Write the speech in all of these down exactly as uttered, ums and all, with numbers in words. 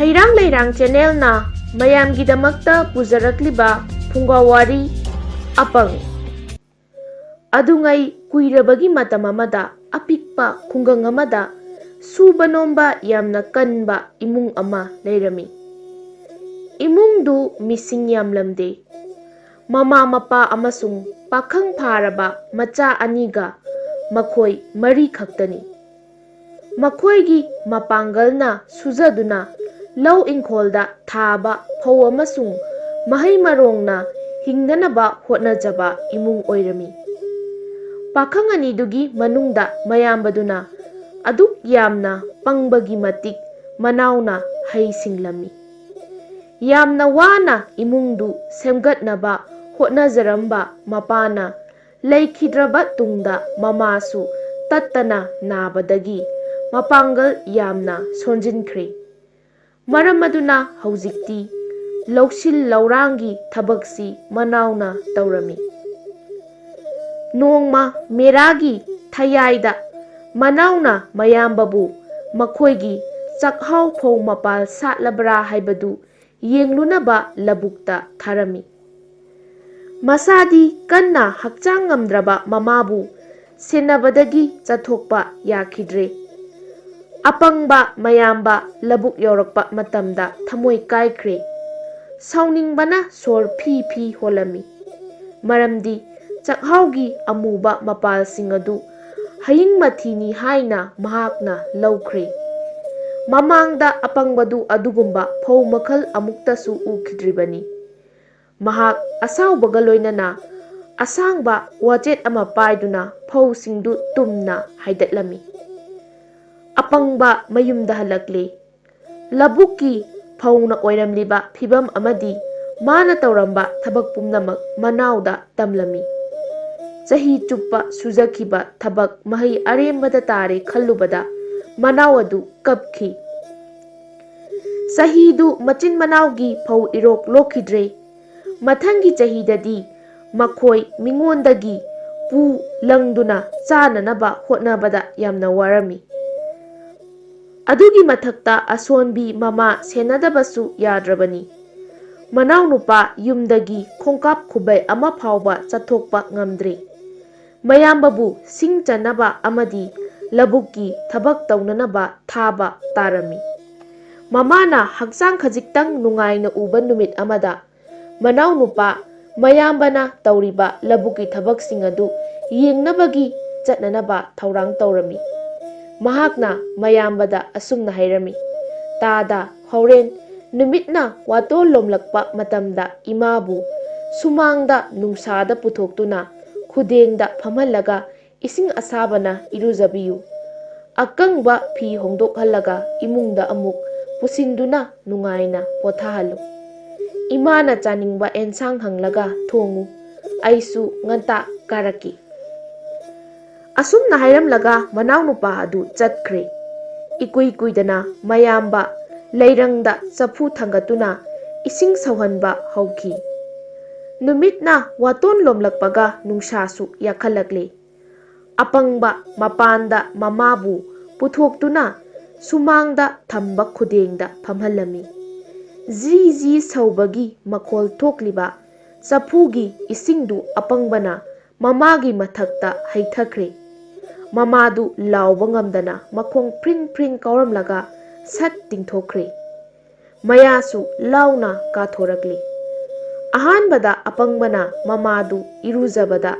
ꯍꯩꯔꯥꯡ ꯂꯩꯔꯥꯡ ꯆꯦꯅꯦꯜꯅ ꯃꯌꯥꯝꯒꯤꯗꯃꯛꯇ ꯄꯨꯖꯔꯛꯂꯤꯕ ꯐꯨꯡꯒꯥꯋꯥꯔꯤ ꯑꯄꯪ꯫ ꯑꯗꯨꯉꯩ ꯀꯨꯏꯔꯕꯒꯤ ꯃꯇꯝ ꯑꯃꯗ ꯑꯄꯤꯛꯄ ꯈꯨꯡꯒꯪ ꯑꯃꯗ ꯁꯨꯕ ꯅꯣꯝꯕ ꯌꯥꯝꯅ ꯀꯟꯕ ꯏꯃꯨꯡ ꯑꯃ ꯂꯩꯔꯝꯃꯤ꯫ ꯏꯃꯨꯡꯗꯨ ꯃꯤꯁꯤꯡ ꯌꯥꯝꯂꯝꯗꯦ꯫ ꯃꯃꯥ ꯃꯄꯥ ꯑꯃꯁꯨꯡ ꯄꯥꯈꯪ ꯐꯥꯔꯕ ꯃꯆꯥ ꯑꯅꯤꯒ ꯃꯈꯣꯏ ꯃꯔꯤ ꯈꯛꯇꯅꯤ꯫ ꯃꯈꯣꯏꯒꯤ ꯃꯄꯥꯡꯒꯜꯅ ꯁꯨꯖꯗꯨꯅ ꯂꯧ ꯏꯪꯈꯣꯜꯗ ꯊꯥꯕ ꯐꯧ ꯑꯃꯁꯨꯡ ꯃꯍꯩ ꯃꯔꯣꯡꯅ ꯍꯤꯡꯅꯅꯕ ꯍꯣꯠꯅꯖꯕ ꯏꯃꯨꯡ ꯑꯣꯏꯔꯝꯃꯤ꯫ ꯄꯥꯈꯪ ꯑꯅꯤꯗꯨꯒꯤ ꯃꯅꯨꯡꯗ ꯃꯌꯥꯝꯕꯗꯨꯅ ꯑꯗꯨꯛ ꯌꯥꯝꯅ ꯄꯪꯕꯒꯤ ꯃꯇꯤꯛ ꯃꯅꯥꯎꯅ ꯍꯩ ꯁꯤꯡꯂꯝꯃꯤ꯫ ꯌꯥꯝꯅ ꯋꯥꯅ ꯏꯃꯨꯡꯗꯨ ꯁꯦꯝꯒꯠꯅꯕ ꯍꯣꯠꯅꯖꯔꯝꯕ ꯃꯄꯥꯅ ꯂꯩꯈꯤꯗ꯭ꯔꯕ ꯇꯨꯡꯗ ꯃꯃꯥꯁꯨ ꯇꯠꯇꯅ ꯅꯥꯕꯗꯒꯤ ꯃꯄꯥꯡꯒꯜ ꯌꯥꯝꯅ ꯁꯣꯟꯖꯤꯟꯈ꯭ꯔꯦ꯫ ꯃꯔꯝ ꯑꯗꯨꯅ ꯍꯧꯖꯤꯛꯇꯤ ꯂꯧꯁꯤꯜ ꯂꯧꯔꯥꯡꯒꯤ ꯊꯕꯛꯁꯤ ꯃꯅꯥꯎꯅ ꯇꯧꯔꯝꯃꯤ꯫ ꯅꯣꯡꯃ ꯃꯦꯔꯥꯒꯤ ꯊꯌꯥꯏꯗ ꯃꯅꯥꯎꯅ ꯃꯌꯥꯝꯕꯕꯨ ꯃꯈꯣꯏꯒꯤ ꯆꯥꯛꯍꯥꯎ ꯐꯧ ꯃꯄꯥꯜ ꯁꯥꯠꯂꯕ꯭ꯔꯥ ꯍꯥꯏꯕꯗꯨ ꯌꯦꯡꯂꯨꯅꯕ ꯂꯧꯕꯨꯛꯇ ꯊꯥꯔꯝꯃꯤ꯫ ꯃꯁꯥꯗꯤ ꯀꯟꯅ ꯍꯛꯆꯥꯡ ꯉꯝꯗ꯭ꯔꯕ ꯃꯃꯥꯕꯨ ꯁꯦꯟꯅꯕꯗꯒꯤ ꯆꯠꯊꯣꯛꯄ ꯌꯥꯈꯤꯗ꯭ꯔꯦ꯫ ꯑꯄꯪꯕ ꯃꯌꯥꯝꯕ ꯂꯧꯕꯨꯛ ꯌꯧꯔꯛꯄ ꯃꯇꯝꯗ ꯊꯃꯣꯏ ꯀꯥꯏꯈ꯭ꯔꯦ꯫ ꯁꯥꯎꯅꯤꯡꯕꯅ ꯁꯣꯔ ꯐꯤ ꯐꯤ ꯍꯣꯜꯂꯝꯃꯤ꯫ ꯃꯔꯝꯗꯤ ꯆꯥꯛꯍꯥꯎꯒꯤ ꯑꯃꯨꯕ ꯃꯄꯥꯜꯁꯤꯡ ꯑꯗꯨ ꯍꯌꯤꯡ ꯃꯊꯤꯅꯤ ꯍꯥꯏꯅ ꯃꯍꯥꯛꯅ ꯂꯧꯈ꯭ꯔꯦ꯫ ꯃꯃꯥꯡꯗ ꯑꯄꯪꯕꯗꯨ ꯑꯗꯨꯒꯨꯝꯕ ꯐꯧ ꯃꯈꯜ ꯑꯃꯨꯛꯇꯁꯨ ꯎꯈꯤꯗ꯭ꯔꯤꯕꯅꯤ꯫ ꯃꯍꯥꯛ ꯑꯁꯥꯎꯕꯒ ꯂꯣꯏꯅꯅ ꯑꯁꯥꯡꯕ ꯋꯥꯆꯦꯠ ꯑꯃ ꯄꯥꯏꯗꯨꯅ ꯐꯧꯁꯤꯡꯗꯨ ꯇꯨꯝꯅ ꯍꯥꯏꯗꯠꯂꯝꯃꯤ꯫ ꯑꯄꯪꯕ ꯃꯌꯨꯝꯗ ꯍꯜꯂꯛꯂꯦ꯫ ꯂꯧꯕꯨꯛꯀꯤ ꯐꯧꯅ ꯑꯣꯏꯔꯝꯂꯤꯕ ꯐꯤꯚꯝ ꯑꯃꯗꯤ ꯃꯥꯅ ꯇꯧꯔꯝꯕ ꯊꯕꯛ ꯄꯨꯝꯅꯃꯛ ꯃꯅꯥꯎꯗ ꯇꯝꯂꯝꯃꯤ꯫ ꯆꯍꯤ ꯆꯨꯞꯄ ꯁꯨꯖꯈꯤꯕ ꯊꯕꯛ ꯃꯍꯩ ꯑꯔꯦꯝꯕꯗ ꯇꯥꯔꯦ ꯈꯜꯂꯨꯕꯗ ꯃꯅꯥꯎ ꯑꯗꯨ ꯀꯞꯈꯤ꯫ ꯆꯍꯤꯗꯨ ꯃꯆꯤꯟ ꯃꯅꯥꯎꯒꯤ ꯐꯧ ꯏꯔꯣꯛ ꯂꯣꯛꯈꯤꯗ꯭ꯔꯦ꯫ ꯃꯊꯪꯒꯤ ꯆꯍꯤꯗꯗꯤ ꯃꯈꯣꯏ ꯃꯤꯉꯣꯟꯗꯒꯤ ꯄꯨ ꯂꯪꯗꯨꯅ ꯆꯥꯅꯅꯕ ꯍꯣꯠꯅꯕꯗ ꯌꯥꯝꯅ ꯋꯥꯔꯝꯃꯤ꯫ ꯑꯗꯨꯒꯤ ꯃꯊꯛꯇ ꯑꯁꯣꯟꯕꯤ ꯃꯃꯥ ꯁꯦꯟꯅꯗꯕꯁꯨ ꯌꯥꯗ꯭ꯔꯕꯅꯤ꯫ ꯃꯅꯥꯎꯅꯨꯄꯥ ꯌꯨꯝꯗꯒꯤ ꯈꯣꯡꯀꯥꯞ ꯈꯨꯕꯩ ꯑꯃ ꯐꯥꯎꯕ ꯆꯠꯊꯣꯛꯄ ꯉꯝꯗ꯭ꯔꯦ꯫ ꯃꯌꯥꯝꯕꯕꯨ ꯁꯤꯡ ꯆꯟꯅꯕ ꯑꯃꯗꯤ ꯂꯧꯕꯨꯛꯀꯤ ꯊꯕꯛ ꯇꯧꯅꯅꯕ ꯊꯥꯕ ꯇꯥꯔꯝꯃꯤ꯫ ꯃꯃꯥꯅ ꯍꯛꯆꯥꯡ ꯈꯖꯤꯛꯇꯪ ꯅꯨꯡꯉꯥꯏꯅ ꯎꯕ ꯅꯨꯃꯤꯠ ꯑꯃꯗ ꯃꯅꯥꯎꯅꯨꯄꯥ ꯃꯌꯥꯝꯕꯅ ꯇꯧꯔꯤꯕ ꯂꯧꯕꯨꯛꯀꯤ ꯊꯕꯛꯁꯤꯡ ꯑꯗꯨ ꯌꯦꯡꯅꯕꯒꯤ ꯆꯠꯅꯅꯕ ꯊꯧꯔꯥꯡ ꯇꯧꯔꯝꯃꯤ꯫ ꯃꯍꯥꯛꯅ ꯃꯌꯥꯝꯕꯗ ꯑꯁꯨꯝꯅ ꯍꯥꯏꯔꯝꯃꯤ, "ꯇꯥꯗ, ꯍꯣꯔꯦꯟ ꯅꯨꯃꯤꯠꯅ ꯋꯥꯇꯣꯟ ꯂꯣꯝꯂꯛꯄ ꯃꯇꯝꯗ ꯏꯃꯥꯕꯨ ꯁꯨꯃꯥꯡꯗ ꯅꯨꯡꯁꯥꯗ ꯄꯨꯊꯣꯛꯇꯨꯅ ꯈꯨꯗꯦꯡꯗ ꯐꯝꯍꯜꯂꯒ ꯏꯁꯤꯡ ꯑꯁꯥꯕꯅ ꯏꯔꯨꯖꯕꯤꯌꯨ꯫ ꯑꯀꯪꯕ ꯐꯤ ꯍꯣꯡꯗꯣꯛꯍꯜꯂꯒ ꯏꯃꯨꯡꯗ ꯑꯃꯨꯛ ꯄꯨꯁꯤꯟꯗꯨꯅ ꯅꯨꯡꯉꯥꯏꯅ ꯄꯣꯊꯥꯍꯜꯂꯨ꯫ ꯏꯃꯥꯅ ꯆꯥꯅꯤꯡꯕ ꯑꯦꯟꯁꯥꯡ ꯍꯪꯂꯒ ꯊꯣꯡꯉꯨ꯫ ꯑꯩꯁꯨ ꯉꯟꯇꯥ ꯀꯥꯔꯛꯀꯦ꯫" ꯑꯁꯨꯝꯅ ꯍꯥꯏꯔꯝꯂꯒ ꯃꯅꯥꯎꯅꯨꯄꯥ ꯑꯗꯨ ꯆꯠꯈ꯭ꯔꯦ꯫ ꯏꯀꯨꯏ ꯀꯨꯏꯗꯅ ꯃꯌꯥꯝꯕ ꯂꯩꯔꯪꯗ ꯆꯐꯨ ꯊꯥꯡꯒꯠꯇꯨꯅ ꯏꯁꯤꯡ ꯁꯧꯍꯟꯕ ꯍꯧꯈꯤ꯫ ꯅꯨꯃꯤꯠꯅ ꯋꯥꯇꯣꯟ ꯂꯣꯝꯂꯛꯄꯒ ꯅꯨꯡꯁꯥꯁꯨ ꯌꯥꯛꯈꯠꯂꯛꯂꯦ꯫ ꯑꯄꯪꯕ ꯃꯄꯥꯟꯗ ꯃꯃꯥꯕꯨ ꯄꯨꯊꯣꯛꯇꯨꯅ ꯁꯨꯃꯥꯡꯗ ꯊꯝꯕ ꯈꯨꯗꯦꯡꯗ ꯐꯝꯍꯜꯂꯝꯃꯤ꯫ ꯖꯤ ꯖꯤ ꯁꯧꯕꯒꯤ ꯃꯈꯣꯜ ꯊꯣꯛꯂꯤꯕ ꯆꯐꯨꯒꯤ ꯏꯁꯤꯡꯗꯨ ꯑꯄꯪꯕꯅ ꯃꯃꯥꯒꯤ ꯃꯊꯛꯇ ꯍꯩꯊꯈ꯭ꯔꯦ꯫ ꯃꯃꯥꯗꯨ ꯂꯥꯎꯕ ꯉꯝꯗꯅ ꯃꯈꯣꯡ ꯐ꯭ꯔꯤꯡ ꯐ꯭ꯔꯤꯡ ꯀꯥꯎꯔꯝꯂꯒ ꯁꯠ ꯇꯤꯡꯊꯣꯛꯈ꯭ꯔꯦ꯫ ꯃꯌꯥꯁꯨ ꯂꯥꯎꯅ ꯀꯥꯊꯣꯔꯛꯂꯤ꯫ ꯑꯍꯥꯟꯕꯗ ꯑꯄꯪꯕꯅ ꯃꯃꯥꯗꯨ ꯏꯔꯨꯖꯕꯗ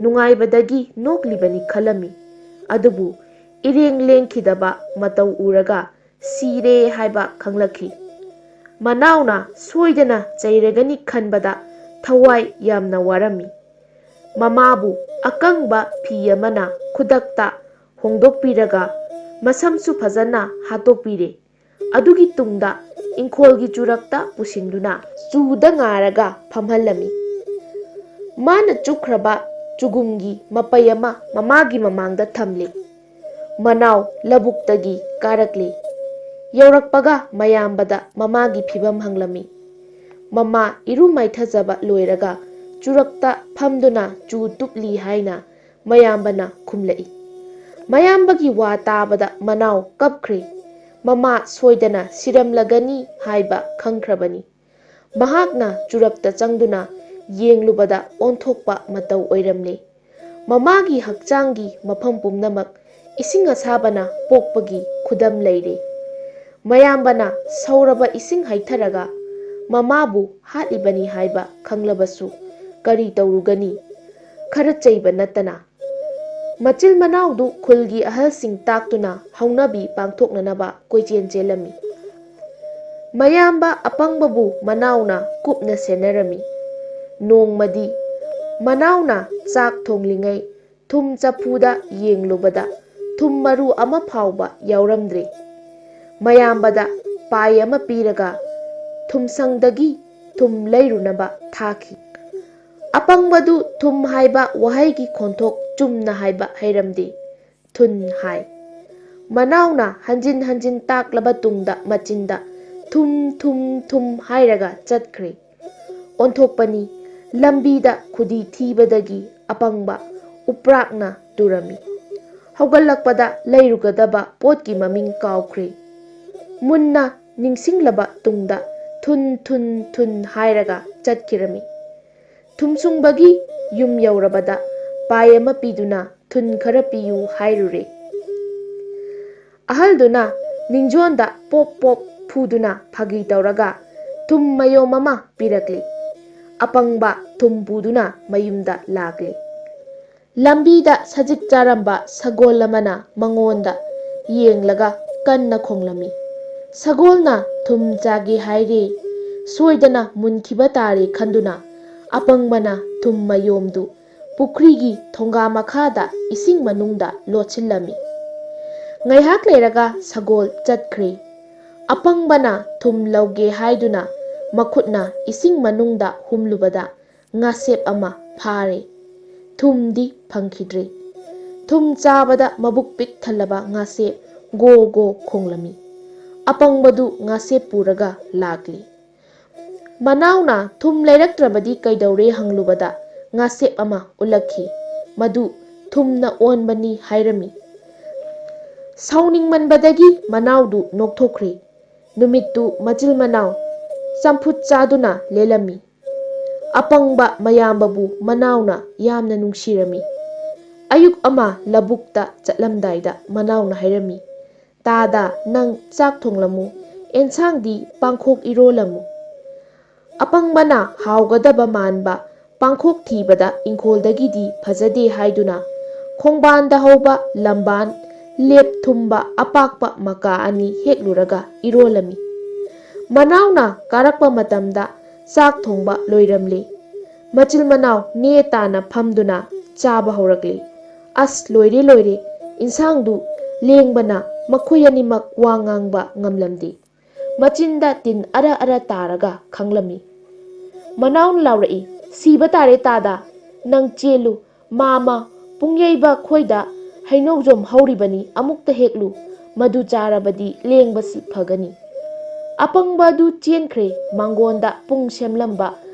ꯅꯨꯡꯉꯥꯏꯕꯗꯒꯤ ꯅꯣꯛꯂꯤꯕꯅꯤ ꯈꯜꯂꯝꯃꯤ꯫ ꯑꯗꯨꯕꯨ ꯏꯔꯦꯡ ꯂꯦꯡꯈꯤꯗꯕ ꯃꯇꯧ ꯎꯔꯒ ꯁꯤꯔꯦ ꯍꯥꯏꯕ ꯈꯪꯂꯛꯈꯤ꯫ ꯃꯅꯥꯎꯅ ꯁꯣꯏꯗꯅ ꯆꯩꯔꯒꯅꯤ ꯈꯟꯕꯗ ꯊꯋꯥꯏ ꯌꯥꯝꯅ ꯋꯥꯔꯝꯃꯤ꯫ ꯃꯃꯥꯕꯨ ꯑꯀꯪꯕ ꯐꯤ ꯑꯃꯅ ꯈꯨꯗꯛꯇ ꯍꯣꯡꯗꯣꯛꯄꯤꯔꯒ ꯃꯁꯝꯁꯨ ꯐꯖꯅ ꯍꯥꯠꯇꯣꯛꯄꯤꯔꯦ꯫ ꯑꯗꯨꯒꯤ ꯇꯨꯡꯗ ꯏꯪꯈꯣꯜꯒꯤ ꯆꯨꯔꯛꯇ ꯄꯨꯁꯤꯟꯗꯨꯅ ꯆꯨꯗ ꯉꯥꯔꯒ ꯐꯝꯍꯜꯂꯝꯃꯤ꯫ ꯃꯥꯅ ꯆꯨꯞꯈ꯭ꯔꯕ ꯆꯨꯒꯨꯝꯒꯤ ꯃꯄꯩ ꯑꯃ ꯃꯃꯥꯒꯤ ꯃꯃꯥꯡꯗ ꯊꯝꯂꯤ꯫ ꯃꯅꯥꯎ ꯂꯧꯕꯨꯛꯇꯒꯤ ꯀꯥꯔꯛꯂꯤ꯫ ꯌꯧꯔꯛꯄꯒ ꯃꯌꯥꯝꯕꯗ ꯃꯃꯥꯒꯤ ꯐꯤꯚꯝ ꯍꯪꯂꯝꯃꯤ꯫ ꯃꯃꯥ ꯏꯔꯨ ꯃꯥꯏꯊꯖꯕ ꯂꯣꯏꯔꯒ ꯆꯨꯔꯛꯇ ꯐꯝꯗꯨꯅ ꯆꯨ ꯇꯨꯞꯂꯤ ꯍꯥꯏꯅ ꯃꯌꯥꯝꯕꯅ ꯈꯨꯝꯂꯛꯏ꯫ ꯃꯌꯥꯝꯕꯒꯤ ꯋꯥ ꯇꯥꯕꯗ ꯃꯅꯥꯎ ꯀꯞꯈ꯭ꯔꯦ꯫ ꯃꯃꯥ ꯁꯣꯏꯗꯅ ꯁꯤꯔꯝꯂꯒꯅꯤ ꯍꯥꯏꯕ ꯈꯪꯈ꯭ꯔꯕꯅꯤ꯫ ꯃꯍꯥꯛꯅ ꯆꯨꯔꯞꯇ ꯆꯪꯗꯨꯅ ꯌꯦꯡꯂꯨꯕꯗ ꯑꯣꯟꯊꯣꯛꯄ ꯃꯇꯧ ꯑꯣꯏꯔꯝꯂꯦ꯫ ꯃꯃꯥꯒꯤ ꯍꯛꯆꯥꯡꯒꯤ ꯃꯐꯝ ꯄꯨꯝꯅꯃꯛ ꯏꯁꯤꯡ ꯑꯁꯥꯕꯅ ꯄꯣꯛꯄꯒꯤ ꯈꯨꯗꯝ ꯂꯩꯔꯦ꯫ ꯃꯌꯥꯝꯕꯅ ꯁꯧꯔꯕ ꯏꯁꯤꯡ ꯍꯩꯊꯔꯒ ꯃꯃꯥꯕꯨ ꯍꯥꯠꯂꯤꯕꯅꯤ ꯍꯥꯏꯕ ꯈꯪꯂꯕꯁꯨ ꯀꯔꯤ ꯇꯧꯔꯨꯒꯅꯤ? ꯈꯔ ꯆꯩꯕ ꯅꯠꯇꯅ꯫ ꯃꯆꯤꯜ ꯃꯅꯥꯎꯗꯨ ꯈꯨꯜꯒꯤ ꯑꯍꯜꯁꯤꯡ ꯇꯥꯛꯇꯨꯅ ꯍꯧꯅꯕꯤ ꯄꯥꯡꯊꯣꯛꯅꯅꯕ ꯀꯣꯏꯆꯦꯟ ꯆꯦꯜꯂꯝꯃꯤ꯫ ꯃꯌꯥꯝꯕ ꯑꯄꯪꯕꯕꯨ ꯃꯅꯥꯎꯅ ꯀꯨꯞꯅ ꯁꯦꯟꯅꯔꯝꯃꯤ꯫ ꯅꯣꯡꯃꯗꯤ ꯃꯅꯥꯎꯅ ꯆꯥꯛ ꯊꯣꯡꯂꯤꯉꯩ ꯊꯨꯝ ꯆꯐꯨꯗ ꯌꯦꯡꯂꯨꯕꯗ ꯊꯨꯝ ꯃꯔꯨ ꯑꯃ ꯐꯥꯎꯕ ꯌꯥꯎꯔꯝꯗ꯭ꯔꯦ꯫ ꯃꯌꯥꯝꯕꯗ ꯄꯥꯏ ꯑꯃ ꯄꯤꯔꯒ ꯊꯨꯝꯁꯪꯗꯒꯤ ꯊꯨꯝ ꯂꯩꯔꯨꯅꯕ ꯊꯥꯈꯤ꯫ ꯑꯄꯪꯕꯗꯨ ꯊꯨꯝ ꯍꯥꯏꯕ ꯋꯥꯍꯩꯒꯤ ꯈꯣꯟꯊꯣꯛ ꯆꯨꯝꯅ ꯍꯥꯏꯕ ꯍꯩꯔꯝꯗꯦ꯫ ꯊꯨꯟ ꯍꯥꯏ꯫ ꯃꯅꯥꯎꯅ ꯍꯟꯖꯤꯟ ꯍꯟꯖꯤꯟ ꯇꯥꯛꯂꯕ ꯇꯨꯡꯗ ꯃꯆꯤꯟꯗ ꯊꯨꯝ, ꯊꯨꯝ, ꯊꯨꯝ ꯍꯥꯏꯔꯒ ꯆꯠꯈ꯭ꯔꯦ꯫ ꯑꯣꯟꯊꯣꯛꯄꯅꯤ, ꯂꯝꯕꯤꯗ ꯈꯨꯗꯤ ꯊꯤꯕꯗꯒꯤ ꯑꯄꯪꯕ ꯎꯄ꯭ꯔꯥꯛꯅ ꯇꯨꯔꯝꯃꯤ꯫ ꯍꯧꯒꯠꯂꯛꯄꯗ ꯂꯩꯔꯨꯒꯗꯕ ꯄꯣꯠꯀꯤ ꯃꯃꯤꯡ ꯀꯥꯎꯈ꯭ꯔꯦ꯫ ꯃꯨꯟꯅ ꯅꯤꯡꯁꯤꯡꯂꯕ ꯇꯨꯡꯗ ꯊꯨꯟ, ꯊꯨꯟ, ꯊꯨꯟ ꯍꯥꯏꯔꯒ ꯆꯠꯈꯤꯔꯝꯃꯤ꯫ ꯊꯨꯝꯁꯨꯡꯕꯒꯤ ꯌꯨꯝ ꯌꯧꯔꯕꯗ ꯄꯥꯏ ꯑꯃ ꯄꯤꯗꯨꯅ ꯊꯨꯟ ꯈꯔ ꯄꯤꯌꯨ ꯍꯥꯏꯔꯨꯔꯦ꯫ ꯑꯍꯜꯗꯨꯅ ꯅꯤꯡꯖꯣꯟꯗ ꯄꯣꯞ ꯄꯣꯞ ꯐꯨꯗꯨꯅ ꯐꯥꯒꯤ ꯇꯧꯔꯒ ꯊꯨꯝ ꯃꯌꯣꯝ ꯑꯃ ꯄꯤꯔꯛꯂꯤ꯫ ꯑꯄꯪꯕ ꯊꯨꯝ ꯄꯨꯗꯨꯅ ꯃꯌꯨꯝꯗ ꯂꯥꯛꯂꯤ꯫ ꯂꯝꯕꯤꯗ ꯁꯖꯤꯛ ꯆꯥꯔꯝꯕ ꯁꯒꯣꯜ ꯑꯃꯅ ꯃꯉꯣꯟꯗ ꯌꯦꯡꯂꯒ ꯀꯟꯅ ꯈꯣꯡꯂꯝꯃꯤ꯫ ꯁꯒꯣꯜꯅ ꯊꯨꯝ ꯆꯥꯒꯦ ꯍꯥꯏꯔꯦ, ꯁꯣꯏꯗꯅ ꯃꯨꯟꯈꯤꯕ ꯇꯥꯔꯦ ꯈꯟꯗꯨꯅ ꯑꯄꯪꯕꯅ ꯊꯨꯝ ꯃꯌꯣꯝꯗꯨ ꯄꯨꯈ꯭ꯔꯤꯒꯤ ꯊꯣꯡꯒꯥ ꯃꯈꯥꯗ ꯏꯁꯤꯡ ꯃꯅꯨꯡꯗ ꯂꯣꯠꯁꯤꯜꯂꯝꯃꯤ꯫ ꯉꯥꯏꯍꯥꯛ ꯂꯩꯔꯒ ꯁꯒꯣꯜ ꯆꯠꯈ꯭ꯔꯦ꯫ ꯑꯄꯪꯕꯅ ꯊꯨꯝ ꯂꯧꯒꯦ ꯍꯥꯏꯗꯨꯅ ꯃꯈꯨꯠꯅ ꯏꯁꯤꯡ ꯃꯅꯨꯡꯗ ꯍꯨꯝꯂꯨꯕꯗ ꯉꯥꯁꯦꯞ ꯑꯃ ꯐꯥꯔꯦ꯫ ꯊꯨꯝꯗꯤ ꯐꯪꯈꯤꯗ꯭ꯔꯦ꯫ ꯊꯨꯝ ꯆꯥꯕꯗ ꯃꯕꯨꯛ ꯄꯤꯛ ꯊꯜꯂꯕ ꯉꯥꯁꯦꯞ ꯒꯣ ꯒꯣ ꯈꯣꯡꯂꯝꯃꯤ꯫ ꯑꯄꯪꯕꯗꯨ ꯉꯥꯁꯦꯞ ꯄꯨꯔꯒ ꯂꯥꯛꯂꯤ꯫ ꯃꯅꯥꯎꯅ ꯊꯨꯝ ꯂꯩꯔꯛꯇ꯭ꯔꯕꯗꯤ ꯀꯩꯗꯧꯔꯦ ꯍꯪꯂꯨꯕꯗ ꯉꯥꯁꯦꯞ ꯑꯃ ꯎꯠꯂꯛꯈꯤ꯫ ꯃꯗꯨ ꯊꯨꯝꯅ ꯑꯣꯟꯕꯅꯤ ꯍꯥꯏꯔꯝꯃꯤ꯫ ꯁꯥꯎꯅꯤꯡꯃꯟꯕꯗꯒꯤ ꯃꯅꯥꯎꯗꯨ ꯅꯣꯛꯊꯣꯛꯈ꯭ꯔꯦ꯫ ꯅꯨꯃꯤꯠꯇꯨ ꯃꯆꯤꯜ ꯃꯅꯥꯎ ꯆꯝꯐꯨꯠ ꯆꯥꯗꯨꯅ ꯂꯦꯜꯂꯝꯃꯤ꯫ ꯑꯄꯪꯕ ꯃꯌꯥꯝꯕꯕꯨ ꯃꯅꯥꯎꯅ ꯌꯥꯝꯅ ꯅꯨꯡꯁꯤꯔꯝꯃꯤ꯫ ꯑꯌꯨꯛ ꯑꯃ ꯂꯧꯕꯨꯛꯇ ꯆꯠꯂꯝꯗꯥꯏꯗ ꯃꯅꯥꯎꯅ ꯍꯥꯏꯔꯝꯃꯤ, "ꯇꯥꯗ, ꯅꯪ ꯆꯥꯛ ꯊꯣꯡꯂꯝꯃꯨ, ꯑꯦꯟꯁꯥꯡꯗꯤ ꯄꯥꯡꯈꯣꯛ ꯏꯔꯣꯜꯂꯝꯃꯨ"꯫ ꯑꯄꯪꯕꯅ ꯍꯥꯎꯒꯗꯕ ꯃꯥꯟꯕ ꯄꯥꯡꯈꯣꯛ ꯊꯤꯕꯗ ꯏꯪꯈꯣꯜꯗꯒꯤꯗꯤ ꯐꯖꯗꯦ ꯍꯥꯏꯗꯨꯅ ꯈꯣꯡꯕꯥꯟꯗ ꯍꯧꯕ ꯂꯝꯕꯥꯟ ꯂꯦꯞ ꯊꯨꯝꯕ ꯑꯄꯥꯛꯄ ꯃꯀꯥ ꯑꯅꯤ ꯍꯦꯛꯂꯨꯔꯒ ꯏꯔꯣꯜꯂꯝꯃꯤ꯫ ꯃꯅꯥꯎꯅ ꯀꯥꯔꯛꯄ ꯃꯇꯝꯗ ꯆꯥꯛ ꯊꯣꯡꯕ ꯂꯣꯏꯔꯝꯂꯦ꯫ ꯃꯆꯤꯜ ꯃꯅꯥꯎ ꯅꯦ ꯇꯥꯅ ꯐꯝꯗꯨꯅ ꯆꯥꯕ ꯍꯧꯔꯛꯂꯦ꯫ ꯑꯁ, ꯂꯣꯏꯔꯦ, ꯂꯣꯏꯔꯦ! ꯏꯟꯁꯥꯡꯗꯨ ꯂꯦꯡꯕꯅ ꯃꯈꯣꯏ ꯑꯅꯤꯃꯛ ꯋꯥ ꯉꯥꯡꯕ ꯉꯝꯂꯝꯗꯦ꯫ ꯃꯆꯤꯟꯗ ꯇꯤꯟ ꯑꯔ ꯑꯔ ꯇꯥꯔꯒ ꯈꯪꯂꯝꯃꯤ꯫ ꯃꯅꯥꯎꯅ ꯂꯥꯎꯔꯛꯏ, "ꯁꯤꯕ ꯇꯥꯔꯦ ꯇꯥꯗ! ꯅꯪ ꯆꯦꯜꯂꯨ, ꯃꯥꯃ, ꯄꯨꯡꯌꯩꯕ ꯈꯣꯏꯗ ꯍꯩꯅꯧꯖꯣꯝ ꯍꯧꯔꯤꯕꯅꯤ, ꯑꯃꯨꯛꯇ ꯍꯦꯛꯂꯨ꯫ ꯃꯗꯨ ꯆꯥꯔꯕꯗꯤ ꯂꯦꯡꯕꯁꯤ ꯐꯒꯅꯤ"꯫ ꯑꯄꯪꯕ ꯑꯗꯨ ꯆꯦꯟꯈ꯭ꯔꯦ꯫ ꯃꯥꯡꯒꯣꯟꯗ ꯄꯨꯡ ꯁꯦꯝꯂꯝꯕ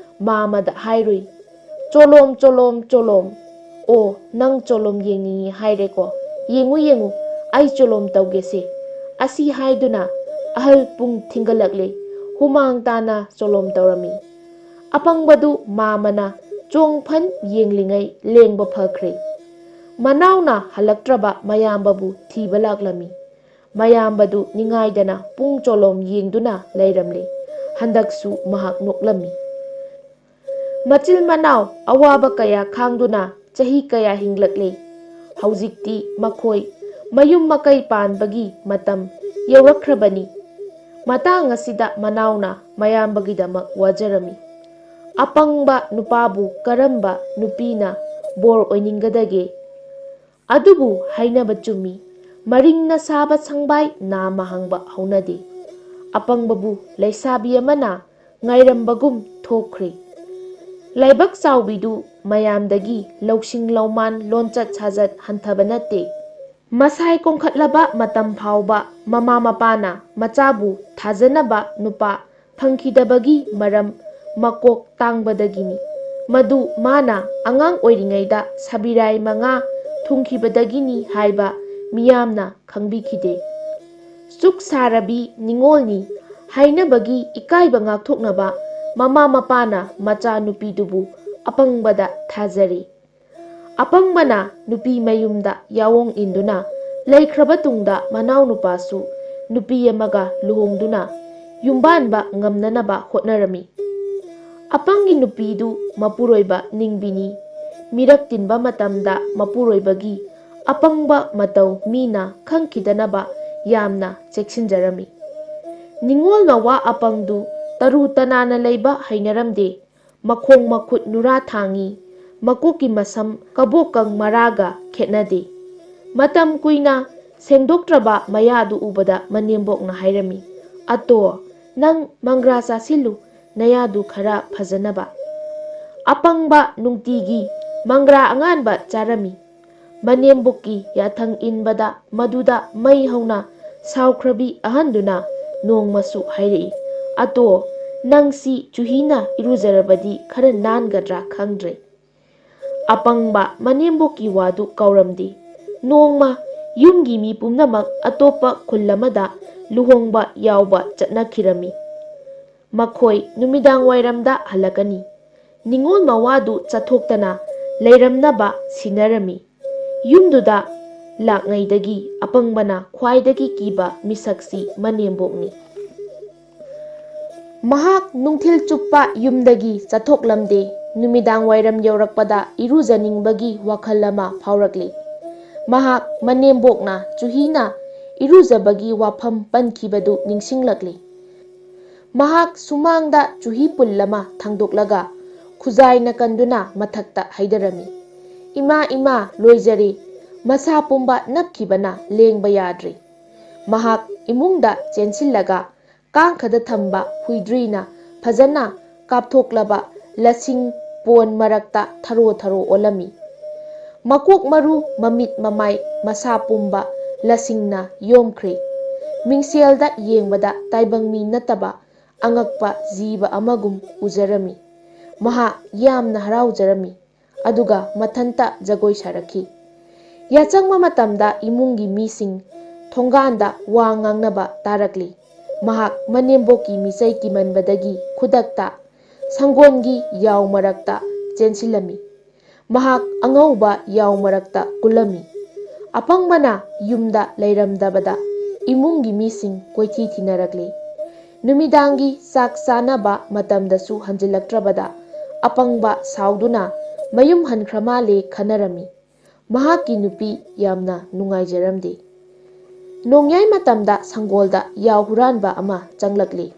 ꯃꯥꯃꯗ ꯍꯥꯏꯔꯨꯏ, "ꯆꯣꯂꯣꯝ, ꯆꯣꯂꯣꯝ, ꯆꯣꯂꯣꯝ꯫ ꯑꯣ, ꯅꯪ ꯆꯣꯂꯣꯝ ꯌꯦꯡꯅꯤꯡꯏ ꯍꯥꯏꯔꯦꯀꯣ? ꯌꯦꯡꯉꯨ, ꯌꯦꯡꯉꯨ, ꯑꯩ ꯆꯣꯂꯣꯝ ꯇꯧꯒꯦꯁꯦ"꯫ ꯑꯁꯤ ꯍꯥꯏꯗꯨꯅ ꯑꯍꯜ ꯄꯨꯡ ꯊꯤꯡꯒꯠꯂꯛꯂꯦ꯫ ꯍꯨꯃꯥꯡ ꯇꯥꯅ ꯆꯣꯂꯣꯝ ꯇꯧꯔꯝꯃꯤ꯫ ꯑꯄꯪꯕꯗꯨ ꯃꯥꯃꯅ ꯆꯣꯡ ꯐꯟ ꯌꯦꯡꯂꯤꯉꯩ ꯂꯦꯡꯕ ꯐꯈ꯭ꯔꯦ꯫ ꯃꯅꯥꯎꯅ ꯍꯜꯂꯛꯇ꯭ꯔꯕ ꯃꯌꯥꯝꯕꯕꯨ ꯊꯤꯕ ꯂꯥꯛꯂꯝꯃꯤ꯫ ꯃꯌꯥꯝꯕꯗꯨ ꯅꯤꯡꯉꯥꯏꯗꯅ ꯄꯨꯡ ꯆꯣꯂꯣꯝ ꯌꯦꯡꯗꯨꯅ ꯂꯩꯔꯝꯂꯦ꯫ ꯍꯟꯗꯛꯁꯨ ꯃꯍꯥꯛ ꯅꯣꯛꯂꯝꯃꯤ꯫ ꯃꯆꯤꯜ ꯃꯅꯥꯎ ꯑꯋꯥꯕ ꯀꯌꯥ ꯈꯥꯡꯗꯨꯅ ꯆꯍꯤ ꯀꯌꯥ ꯍꯤꯡꯂꯛꯂꯦ꯫ ꯍꯧꯖꯤꯛꯇꯤ ꯃꯈꯣꯏ ꯃꯌꯨꯝ ꯃꯀꯩ ꯄꯥꯟꯕꯒꯤ ꯃꯇꯝ ꯌꯧꯔꯛꯈ꯭ꯔꯕꯅꯤ꯫ ꯃꯇꯥꯡ ꯑꯁꯤꯗ ꯃꯅꯥꯎꯅ ꯃꯌꯥꯝꯕꯒꯤꯗꯃꯛ ꯋꯥꯖꯔꯝꯃꯤ꯫ ꯑꯄꯪꯕ ꯅꯨꯄꯥꯕꯨ ꯀꯔꯝꯕ ꯅꯨꯄꯤꯅ ꯕꯣꯔ ꯑꯣꯏꯅꯤꯡꯒꯗꯒꯦ? ꯑꯗꯨꯕꯨ ꯍꯥꯏꯅꯕ ꯆꯨꯝꯃꯤ, "ꯃꯔꯤꯡꯅ ꯁꯥꯕ ꯁꯪꯕꯥꯏ ꯅꯥꯝꯃ ꯍꯪꯕ ꯍꯧꯅꯗꯦ"꯫ ꯑꯄꯪꯕꯕꯨ ꯂꯩꯁꯥꯕꯤ ꯑꯃꯅ ꯉꯥꯏꯔꯝꯕꯒꯨꯝ ꯊꯣꯛꯈ꯭ꯔꯦ꯫ ꯂꯥꯏꯕꯛ ꯆꯥꯎꯕꯤꯗꯨ ꯃꯌꯥꯝꯗꯒꯤ ꯂꯧꯁꯤꯡ ꯂꯧꯃꯥꯟ ꯂꯣꯟꯆꯠ ꯁꯥꯖꯠ ꯍꯟꯊꯕ ꯅꯠꯇꯦ꯫ ꯃꯁꯥꯏ ꯀꯣꯟꯈꯠꯂꯕ ꯃꯇꯝ ꯐꯥꯎꯕ ꯃꯃꯥ ꯃꯄꯥꯅ ꯃꯆꯥꯕꯨ ꯊꯥꯖꯅꯕ ꯅꯨꯄꯥ ꯐꯪꯈꯤꯗꯕꯒꯤ ꯃꯔꯝ ꯃꯀꯣꯛ ꯇꯥꯡꯕꯗꯒꯤꯅꯤ꯫ ꯃꯗꯨ ꯃꯥꯅ ꯑꯉꯥꯡ ꯑꯣꯏꯔꯤꯉꯩꯗ ꯁꯕꯤꯔꯥꯏ ꯃꯉꯥ ꯊꯨꯡꯈꯤꯕꯗꯒꯤꯅꯤ ꯍꯥꯏꯕ ꯃꯤꯌꯥꯝꯅ ꯈꯪꯕꯤꯈꯤꯗꯦ꯫ ꯆꯨꯛ ꯁꯥꯔꯕꯤ ꯅꯤꯉꯣꯜꯅꯤ ꯍꯥꯏꯅꯕꯒꯤ ꯏꯀꯥꯏꯕ ꯉꯥꯛꯊꯣꯛꯅꯕ ꯃꯃꯥ ꯃꯄꯥꯅ ꯃꯆꯥꯅꯨꯄꯤꯗꯨꯕꯨ ꯑꯄꯪꯕꯗ ꯊꯥꯖꯔꯤ꯫ ꯑꯄꯪꯕꯅ ꯅꯨꯄꯤ ꯃꯌꯨꯝꯗ ꯌꯥꯑꯣꯡ ꯏꯟꯗꯨꯅ ꯂꯩꯈ꯭ꯔꯕ ꯇꯨꯡꯗ ꯃꯅꯥꯎꯅꯨꯄꯥꯁꯨ ꯅꯨꯄꯤ ꯑꯃꯒ ꯂꯨꯍꯣꯡꯗꯨꯅ ꯌꯨꯝꯕꯥꯟꯕ ꯉꯝꯅꯅꯕ ꯍꯣꯠꯅꯔꯝꯃꯤ꯫ ꯑꯄꯪꯒꯤ ꯅꯨꯄꯤꯗꯨ ꯃꯄꯨꯔꯣꯏꯕ ꯅꯤꯡꯕꯤꯅꯤ꯫ ꯃꯤꯔꯛ ꯇꯤꯟꯕ ꯃꯇꯝꯗ ꯃꯄꯨꯔꯣꯏꯕꯒꯤ ꯑꯄꯪꯕ ꯃꯇꯧ ꯃꯤꯅ ꯈꯪꯈꯤꯗꯅꯕ ꯌꯥꯝꯅ ꯆꯦꯛꯁꯤꯟꯖꯔꯝꯃꯤ꯫ ꯅꯤꯉꯣꯜ ꯃꯋꯥ ꯑꯄꯪꯗꯨ ꯇꯔꯨ ꯇꯅꯥꯟꯅ ꯂꯩꯕ ꯍꯩꯅꯔꯝꯗꯦ꯫ ꯃꯈꯣꯡ ꯃꯈꯨꯠ ꯅꯨꯔꯥ ꯊꯥꯡꯉꯤ꯫ ꯃꯀꯣꯛꯀꯤ ꯃꯁꯝ ꯀꯕꯣꯛꯀꯪ ꯃꯔꯥꯒ ꯈꯦꯠꯅꯗꯦ꯫ ꯃꯇꯝ ꯀꯨꯏꯅ ꯁꯦꯡꯗꯣꯛꯇ꯭ꯔꯕ ꯃꯌꯥꯗꯨ ꯎꯕꯗ ꯃꯅꯦꯝꯕꯣꯛꯅ ꯍꯥꯏꯔꯝꯃꯤ, "ꯑꯇꯣ, ꯅꯪ ꯃꯪꯒ꯭ꯔꯥ ꯆꯥꯁꯤꯜꯂꯨ, ꯅꯌꯥꯗꯨ ꯈꯔ ꯐꯖꯅꯕ"꯫ ꯑꯄꯪꯕ ꯅꯨꯡꯇꯤꯒꯤ ꯃꯪꯒ꯭ꯔꯥ ꯑꯉꯥꯟꯕ ꯆꯥꯔꯝꯃꯤ꯫ ꯃꯅꯦꯝꯕꯣꯛꯀꯤ ꯌꯥꯊꯪ ꯏꯟꯕꯗ ꯃꯗꯨꯗ ꯃꯩ ꯍꯧꯅ ꯁꯥꯎꯈ꯭ꯔꯕꯤ ꯑꯍꯟꯗꯨꯅ ꯅꯣꯡꯃꯁꯨ ꯍꯥꯏꯔꯛꯏ, "ꯑꯇꯣ, ꯅꯪꯁꯤ ꯆꯨꯍꯤꯅ ꯏꯔꯨꯖꯔꯕꯗꯤ ꯈꯔ ꯅꯥꯟꯒꯗ꯭ꯔꯥ ꯈꯪꯗ꯭ꯔꯦ"꯫ ꯑꯄꯪꯕ ꯃꯅꯦꯝꯕꯣꯛꯀꯤ ꯋꯥꯗꯨ ꯀꯥꯎꯔꯝꯗꯦ꯫ ꯅꯣꯡꯃ ꯌꯨꯝꯒꯤ ꯃꯤ ꯄꯨꯝꯅꯃꯛ ꯑꯇꯣꯞꯄ ꯈꯨꯜ ꯑꯃꯗ ꯂꯨꯍꯣꯡꯕ ꯌꯥꯎꯕ ꯆꯠꯅꯈꯤꯔꯝꯃꯤ꯫ ꯃꯈꯣꯏ ꯅꯨꯃꯤꯗꯥꯡ ꯋꯥꯏꯔꯝꯗ ꯍꯜꯂꯛꯀꯅꯤ꯫ ꯅꯤꯉꯣꯜ ꯃꯋꯥꯗꯨ ꯆꯠꯊꯣꯛꯇꯅ ꯂꯩꯔꯝꯅꯕ ꯁꯤꯟꯅꯔꯝꯃꯤ꯫ ꯌꯨꯝꯗꯨꯗ ꯂꯥꯛꯉꯩꯗꯒꯤ ꯑꯄꯪꯕꯅ ꯈ꯭ꯋꯥꯏꯗꯒꯤ ꯀꯤꯕ ꯃꯤꯁꯛꯁꯤ ꯃꯅꯦꯝꯕꯣꯛꯅꯤ꯫ ꯃꯍꯥꯛ ꯅꯨꯡꯊꯤꯜ ꯆꯨꯞꯄ ꯌꯨꯝꯗꯒꯤ ꯆꯠꯊꯣꯛꯂꯝꯗꯦ꯫ ꯅꯨꯃꯤꯗꯥꯡ ꯋꯥꯏꯔꯝ ꯌꯧꯔꯛꯄꯗ ꯏꯔꯨꯖꯅꯤꯡꯕꯒꯤ ꯋꯥꯈꯜ ꯑꯃ ꯐꯥꯎꯔꯛꯂꯤ꯫ ꯃꯍꯥꯛ ꯃꯅꯦꯝꯕꯣꯛꯅ ꯆꯨꯍꯤꯅ ꯏꯔꯨꯖꯕꯒꯤ ꯋꯥꯐꯝ ꯄꯟꯈꯤꯕꯗꯨ ꯅꯤꯡꯁꯤꯡꯂꯛꯂꯤ꯫ ꯃꯍꯥꯛ ꯁꯨꯃꯥꯡꯗ ꯆꯨꯍꯤ ꯄꯨꯜ ꯑꯃ ꯊꯥꯡꯗꯣꯛꯂꯒ ꯈꯨꯖꯥꯏꯅ ꯀꯟꯗꯨꯅ ꯃꯊꯛꯇ ꯍꯩꯗꯔꯝꯃꯤ꯫ "ꯏꯃꯥ, ꯏꯃꯥ, ꯂꯣꯏꯖꯔꯦ!" ꯃꯁꯥ ꯄꯨꯝꯕ ꯅꯞꯈꯤꯕꯅ ꯂꯦꯡꯕ ꯌꯥꯗ꯭ꯔꯦ꯫ ꯃꯍꯥꯛ ꯏꯃꯨꯡꯗ ꯆꯦꯟꯁꯤꯜꯂꯒ ꯀꯥꯡꯈꯗ ꯊꯝꯕ ꯍꯨꯏꯗ꯭ꯔꯤꯅ ꯐꯖꯅ ꯀꯥꯞꯊꯣꯛꯂꯕ ꯂꯁꯤꯡ ꯄꯣꯟ ꯃꯔꯛꯇ ꯊꯔꯣ ꯊꯔꯣ ꯑꯣꯜꯂꯝꯃꯤ꯫ ꯃꯀꯣꯛ ꯃꯔꯨ, ꯃꯃꯤꯠ ꯃꯃꯥꯏ, ꯃꯁꯥ ꯄꯨꯝꯕ ꯂꯁꯤꯡꯅ ꯌꯣꯝꯈ꯭ꯔꯦ꯫ ꯃꯤꯡꯁꯦꯜꯗ ꯌꯦꯡꯕꯗ ꯇꯥꯏꯕꯪ ꯃꯤ ꯅꯠꯇꯕ ꯑꯉꯛꯄ ꯖꯤꯕ ꯑꯃꯒꯨꯝ ꯎꯖꯔꯝꯃꯤ꯫ ꯃꯍꯥꯛ ꯌꯥꯝꯅ ꯍꯔꯥꯎꯖꯔꯝꯃꯤ꯫ ꯑꯗꯨꯒ ꯃꯊꯟꯇ ꯖꯒꯣꯏ ꯁꯥꯔꯛꯈꯤ꯫ ꯌꯥꯆꯪꯕ ꯃꯇꯝꯗ ꯏꯃꯨꯡꯒꯤ ꯃꯤꯁꯤꯡ ꯊꯣꯡꯒꯥꯟꯗ ꯋꯥ ꯉꯥꯡꯅꯕ ꯇꯥꯔꯛꯂꯤ꯫ ꯃꯍꯥꯛ ꯃꯅꯦꯝꯕꯣꯛꯀꯤ ꯃꯤꯆꯩ ꯀꯤꯃꯟꯕꯗꯒꯤ ꯈꯨꯗꯛꯇ ꯁꯪꯒꯣꯜꯒꯤ ꯌꯥꯎ ꯃꯔꯛꯇ ꯆꯦꯟꯁꯤꯜꯂꯝꯃꯤ꯫ ꯃꯍꯥꯛ ꯑꯉꯧꯕ ꯌꯥꯎ ꯃꯔꯛꯇ ꯀꯨꯜꯂꯝꯃꯤ꯫ ꯑꯄꯪꯕꯅ ꯌꯨꯝꯗ ꯂꯩꯔꯝꯗꯕꯗ ꯏꯃꯨꯡꯒꯤ ꯃꯤꯁꯤꯡ ꯀꯣꯏꯊꯤ ꯊꯤꯅꯔꯛꯂꯤ꯫ ꯅꯨꯃꯤꯗꯥꯡꯒꯤ ꯆꯥꯛ ꯆꯥꯅꯕ ꯃꯇꯝꯗꯁꯨ ꯍꯟꯖꯤꯜꯂꯛꯇ꯭ꯔꯕꯗ ꯑꯄꯪꯕ ꯁꯥꯎꯗꯨꯅ ꯃꯌꯨꯝ ꯍꯟꯈ꯭ꯔ ꯃꯥꯜꯂꯦ ꯈꯟꯅꯔꯝꯃꯤ꯫ ꯃꯍꯥꯛꯀꯤ ꯅꯨꯄꯤ ꯌꯥꯝꯅ ꯅꯨꯡꯉꯥꯏꯖꯔꯝꯗꯦ꯫ ꯅꯣꯡꯌꯥꯏ ꯃꯇꯝꯗ ꯁꯪꯒꯣꯜꯗ ꯌꯥꯎ ꯍꯨꯔꯥꯟꯕ ꯑꯃ ꯆꯪꯂꯛꯂꯤ꯫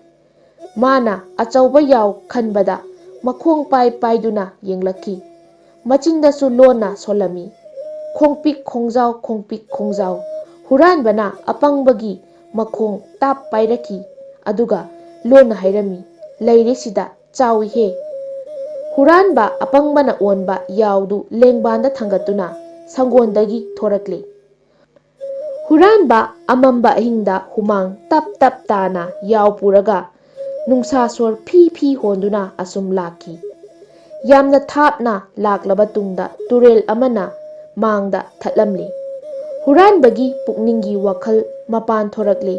ꯃꯥꯅ ꯑꯆꯧꯕ ꯌꯥꯎ ꯈꯟꯕꯗ ꯃꯈꯣꯡ ꯄꯥꯏ ꯄꯥꯏꯗꯨꯅ ꯌꯦꯡꯂꯛꯈꯤ꯫ ꯃꯆꯤꯟꯗꯁꯨ ꯂꯣꯟꯅ ꯁꯣꯜꯂꯝꯃꯤ, "ꯈꯣꯡꯄꯤꯛ ꯈꯣꯡꯖꯥꯎ, ꯈꯣꯡꯄꯤꯛ ꯈꯣꯡꯖꯥꯎ"꯫ ꯍꯨꯔꯥꯟꯕꯅ ꯑꯄꯪꯕꯒꯤ ꯃꯈꯣꯡ ꯇꯥꯞ ꯄꯥꯏꯔꯛꯈꯤ꯫ ꯑꯗꯨꯒ ꯂꯣꯟꯅ ꯍꯥꯏꯔꯝꯃꯤ, "ꯂꯩꯔꯦ ꯁꯤꯗ, ꯆꯥꯎꯏꯍꯦ"꯫ ꯍꯨꯔꯥꯟꯕ ꯑꯄꯪꯕꯅ ꯑꯣꯟꯕ ꯌꯥꯎꯗꯨ ꯂꯦꯡꯕꯥꯟꯗ ꯊꯥꯡꯒꯠꯇꯨꯅ ꯁꯪꯒꯣꯟꯗꯒꯤ ꯊꯣꯔꯛꯂꯦ꯫ ꯍꯨꯔꯥꯟꯕ ꯑꯃꯝꯕ ꯑꯍꯤꯡꯗ ꯍꯨꯃꯥꯡ ꯇꯞ ꯇꯞ ꯇꯥꯅ ꯌꯥꯎ ꯄꯨꯔꯒ ꯅꯨꯡꯁꯥ ꯁꯣꯔ ꯐꯤ ꯐꯤ ꯍꯣꯟꯗꯨꯅ ꯑꯁꯨꯝ ꯂꯥꯛꯈꯤ꯫ ꯌꯥꯝꯅ ꯊꯥꯞꯅ ꯂꯥꯛꯂꯕ ꯇꯨꯡꯗ ꯇꯨꯔꯦꯜ ꯑꯃꯅ ꯃꯥꯡꯗ ꯊꯠꯂꯝꯂꯤ꯫ ꯍꯨꯔꯥꯟꯕꯒꯤ ꯄꯨꯛꯅꯤꯡꯒꯤ ꯋꯥꯈꯜ ꯃꯄꯥꯟ ꯊꯣꯔꯛꯂꯤ꯫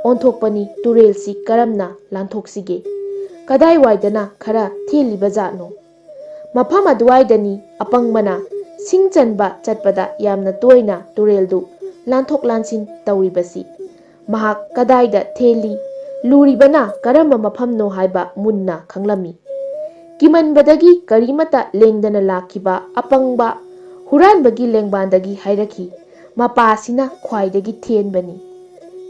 ꯑꯣꯟꯊꯣꯛꯄꯅꯤ, ꯇꯨꯔꯦꯜꯁꯤ ꯀꯔꯝꯅ ꯂꯥꯟꯊꯣꯛꯁꯤꯒꯦ? ꯀꯗꯥꯏꯋꯥꯏꯗꯅ ꯈꯔ ꯊꯦꯜꯂꯤꯕ ꯖꯥꯠꯅꯣ? ꯃꯐꯝ ꯑꯗꯨꯋꯥꯏꯗꯅꯤ ꯑꯄꯪꯕꯅ ꯁꯤꯡ ꯆꯟꯕ ꯆꯠꯄꯗ ꯌꯥꯝꯅ ꯇꯣꯏꯅ ꯇꯨꯔꯦꯜꯗꯨ ꯂꯥꯟꯊꯣꯛ ꯂꯥꯟꯁꯤꯟ ꯇꯧꯔꯤꯕꯁꯤ꯫ ꯃꯍꯥꯛ ꯀꯗꯥꯏꯗ ꯊꯦꯜꯂꯤ, ꯂꯨꯔꯤꯕꯅ ꯀꯔꯝꯕ ꯃꯐꯝꯅꯣ ꯍꯥꯏꯕ ꯃꯨꯟꯅ ꯈꯪꯂꯝꯃꯤ꯫ ꯀꯤꯃꯟꯕꯗꯒꯤ ꯀꯔꯤꯃꯠꯇ ꯂꯦꯡꯗꯅ ꯂꯥꯛꯈꯤꯕ ꯑꯄꯪꯕ ꯍꯨꯔꯥꯟꯕꯒꯤ ꯂꯦꯡꯕꯥꯟꯗꯒꯤ ꯍꯥꯏꯔꯛꯈꯤ, "ꯃꯄꯥꯁꯤꯅ ꯈ꯭ꯋꯥꯏꯗꯒꯤ ꯊꯦꯟꯕꯅꯤ꯫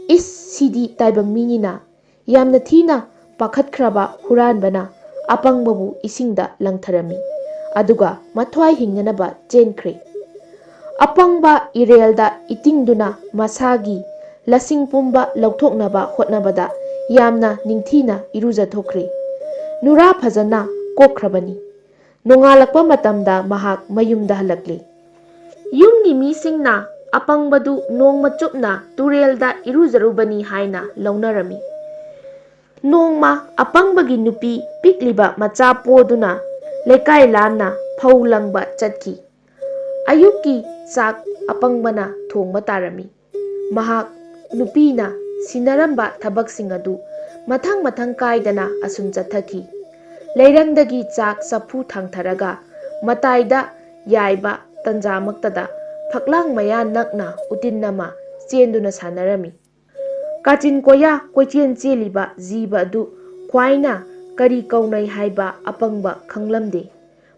ꯏꯁ, ꯁꯤꯗꯤ ꯇꯥꯏꯕꯪ ꯃꯤꯅꯤꯅ"꯫ ꯌꯥꯝꯅ ꯊꯤꯅ ꯄꯥꯈꯠꯈ꯭ꯔꯕ ꯍꯨꯔꯥꯟꯕꯅ ꯑꯄꯪꯕꯕꯨ ꯏꯁꯤꯡꯗ ꯂꯪꯊꯔꯝꯃꯤ, ꯑꯗꯨꯒ ꯃꯊ꯭ꯋꯥꯏ ꯍꯤꯡꯅꯅꯕ ꯆꯦꯟꯈ꯭ꯔꯦ꯫ ꯑꯄꯪꯕ ꯏꯔꯦꯜꯗ ꯏꯇꯤꯡꯗꯨꯅ ꯃꯁꯥꯒꯤ ꯂꯁꯤꯡ ꯄꯨꯝꯕ ꯂꯧꯊꯣꯛꯅꯕ ꯍꯣꯠꯅꯕꯗ ꯌꯥꯝꯅ ꯅꯤꯡꯊꯤꯅ ꯏꯔꯨꯖꯊꯣꯛꯈ꯭ꯔꯦ꯫ ꯅꯨꯔꯥ ꯐꯖꯅ ꯀꯣꯛꯈ꯭ꯔꯕꯅꯤ꯫ ꯅꯣꯡꯉꯥꯜꯂꯛꯄ ꯃꯇꯝꯗ ꯃꯍꯥꯛ ꯃꯌꯨꯝꯗ ꯍꯜꯂꯛꯂꯤ꯫ ꯌꯨꯝꯒꯤ ꯃꯤꯁꯤꯡꯅ ꯑꯄꯪꯕꯗꯨ ꯅꯣꯡꯃ ꯆꯨꯞꯅ ꯇꯨꯔꯦꯜꯗ ꯏꯔꯨꯖꯔꯨꯕꯅꯤ ꯍꯥꯏꯅ ꯂꯧꯅꯔꯝꯃꯤ꯫ ꯅꯣꯡꯃ ꯑꯄꯪꯕꯒꯤ ꯅꯨꯄꯤ ꯄꯤꯛꯂꯤꯕ ꯃꯆꯥ ꯄꯣꯗꯨꯅ ꯂꯩꯀꯥꯏ ꯂꯥꯟꯅ ꯐꯧ ꯂꯪꯕ ꯆꯠꯈꯤ꯫ ꯑꯌꯨꯛꯀꯤ ꯆꯥꯛ ꯑꯄꯪꯕꯅ ꯊꯣꯡꯕ ꯇꯥꯔꯝꯃꯤ꯫ ꯃꯍꯥꯛ ꯅꯨꯄꯤꯅ ꯁꯤꯟꯅꯔꯝꯕ ꯊꯕꯛꯁꯤꯡ ꯑꯗꯨ ꯃꯊꯪ ꯃꯊꯪ ꯀꯥꯏꯗꯅ ꯑꯁꯨꯝ ꯆꯠꯊꯈꯤ꯫ ꯂꯩꯔꯪꯗꯒꯤ ꯆꯥꯛ ꯆꯐꯨ ꯊꯥꯡꯊꯔꯒ ꯃꯇꯥꯏꯗ ꯌꯥꯏꯕ ꯇꯟꯖꯥꯃꯛꯇꯗ ꯐꯛꯂꯥꯡ ꯃꯌꯥ ꯅꯛꯅ ꯎꯇꯤꯟ ꯑꯃ ꯆꯦꯟꯗꯨꯅ ꯁꯥꯟꯅꯔꯝꯃꯤ꯫ ꯀꯥꯆꯤꯟ ꯀꯣꯌꯥ ꯀꯣꯏꯆꯦꯟ ꯆꯦꯜꯂꯤꯕ ꯖꯤꯕ ꯑꯗꯨ ꯈ꯭ꯋꯥꯏꯅ ꯀꯔꯤ ꯀꯧꯅꯩ ꯍꯥꯏꯕ ꯑꯄꯪꯕ ꯈꯪꯂꯝꯗꯦ꯫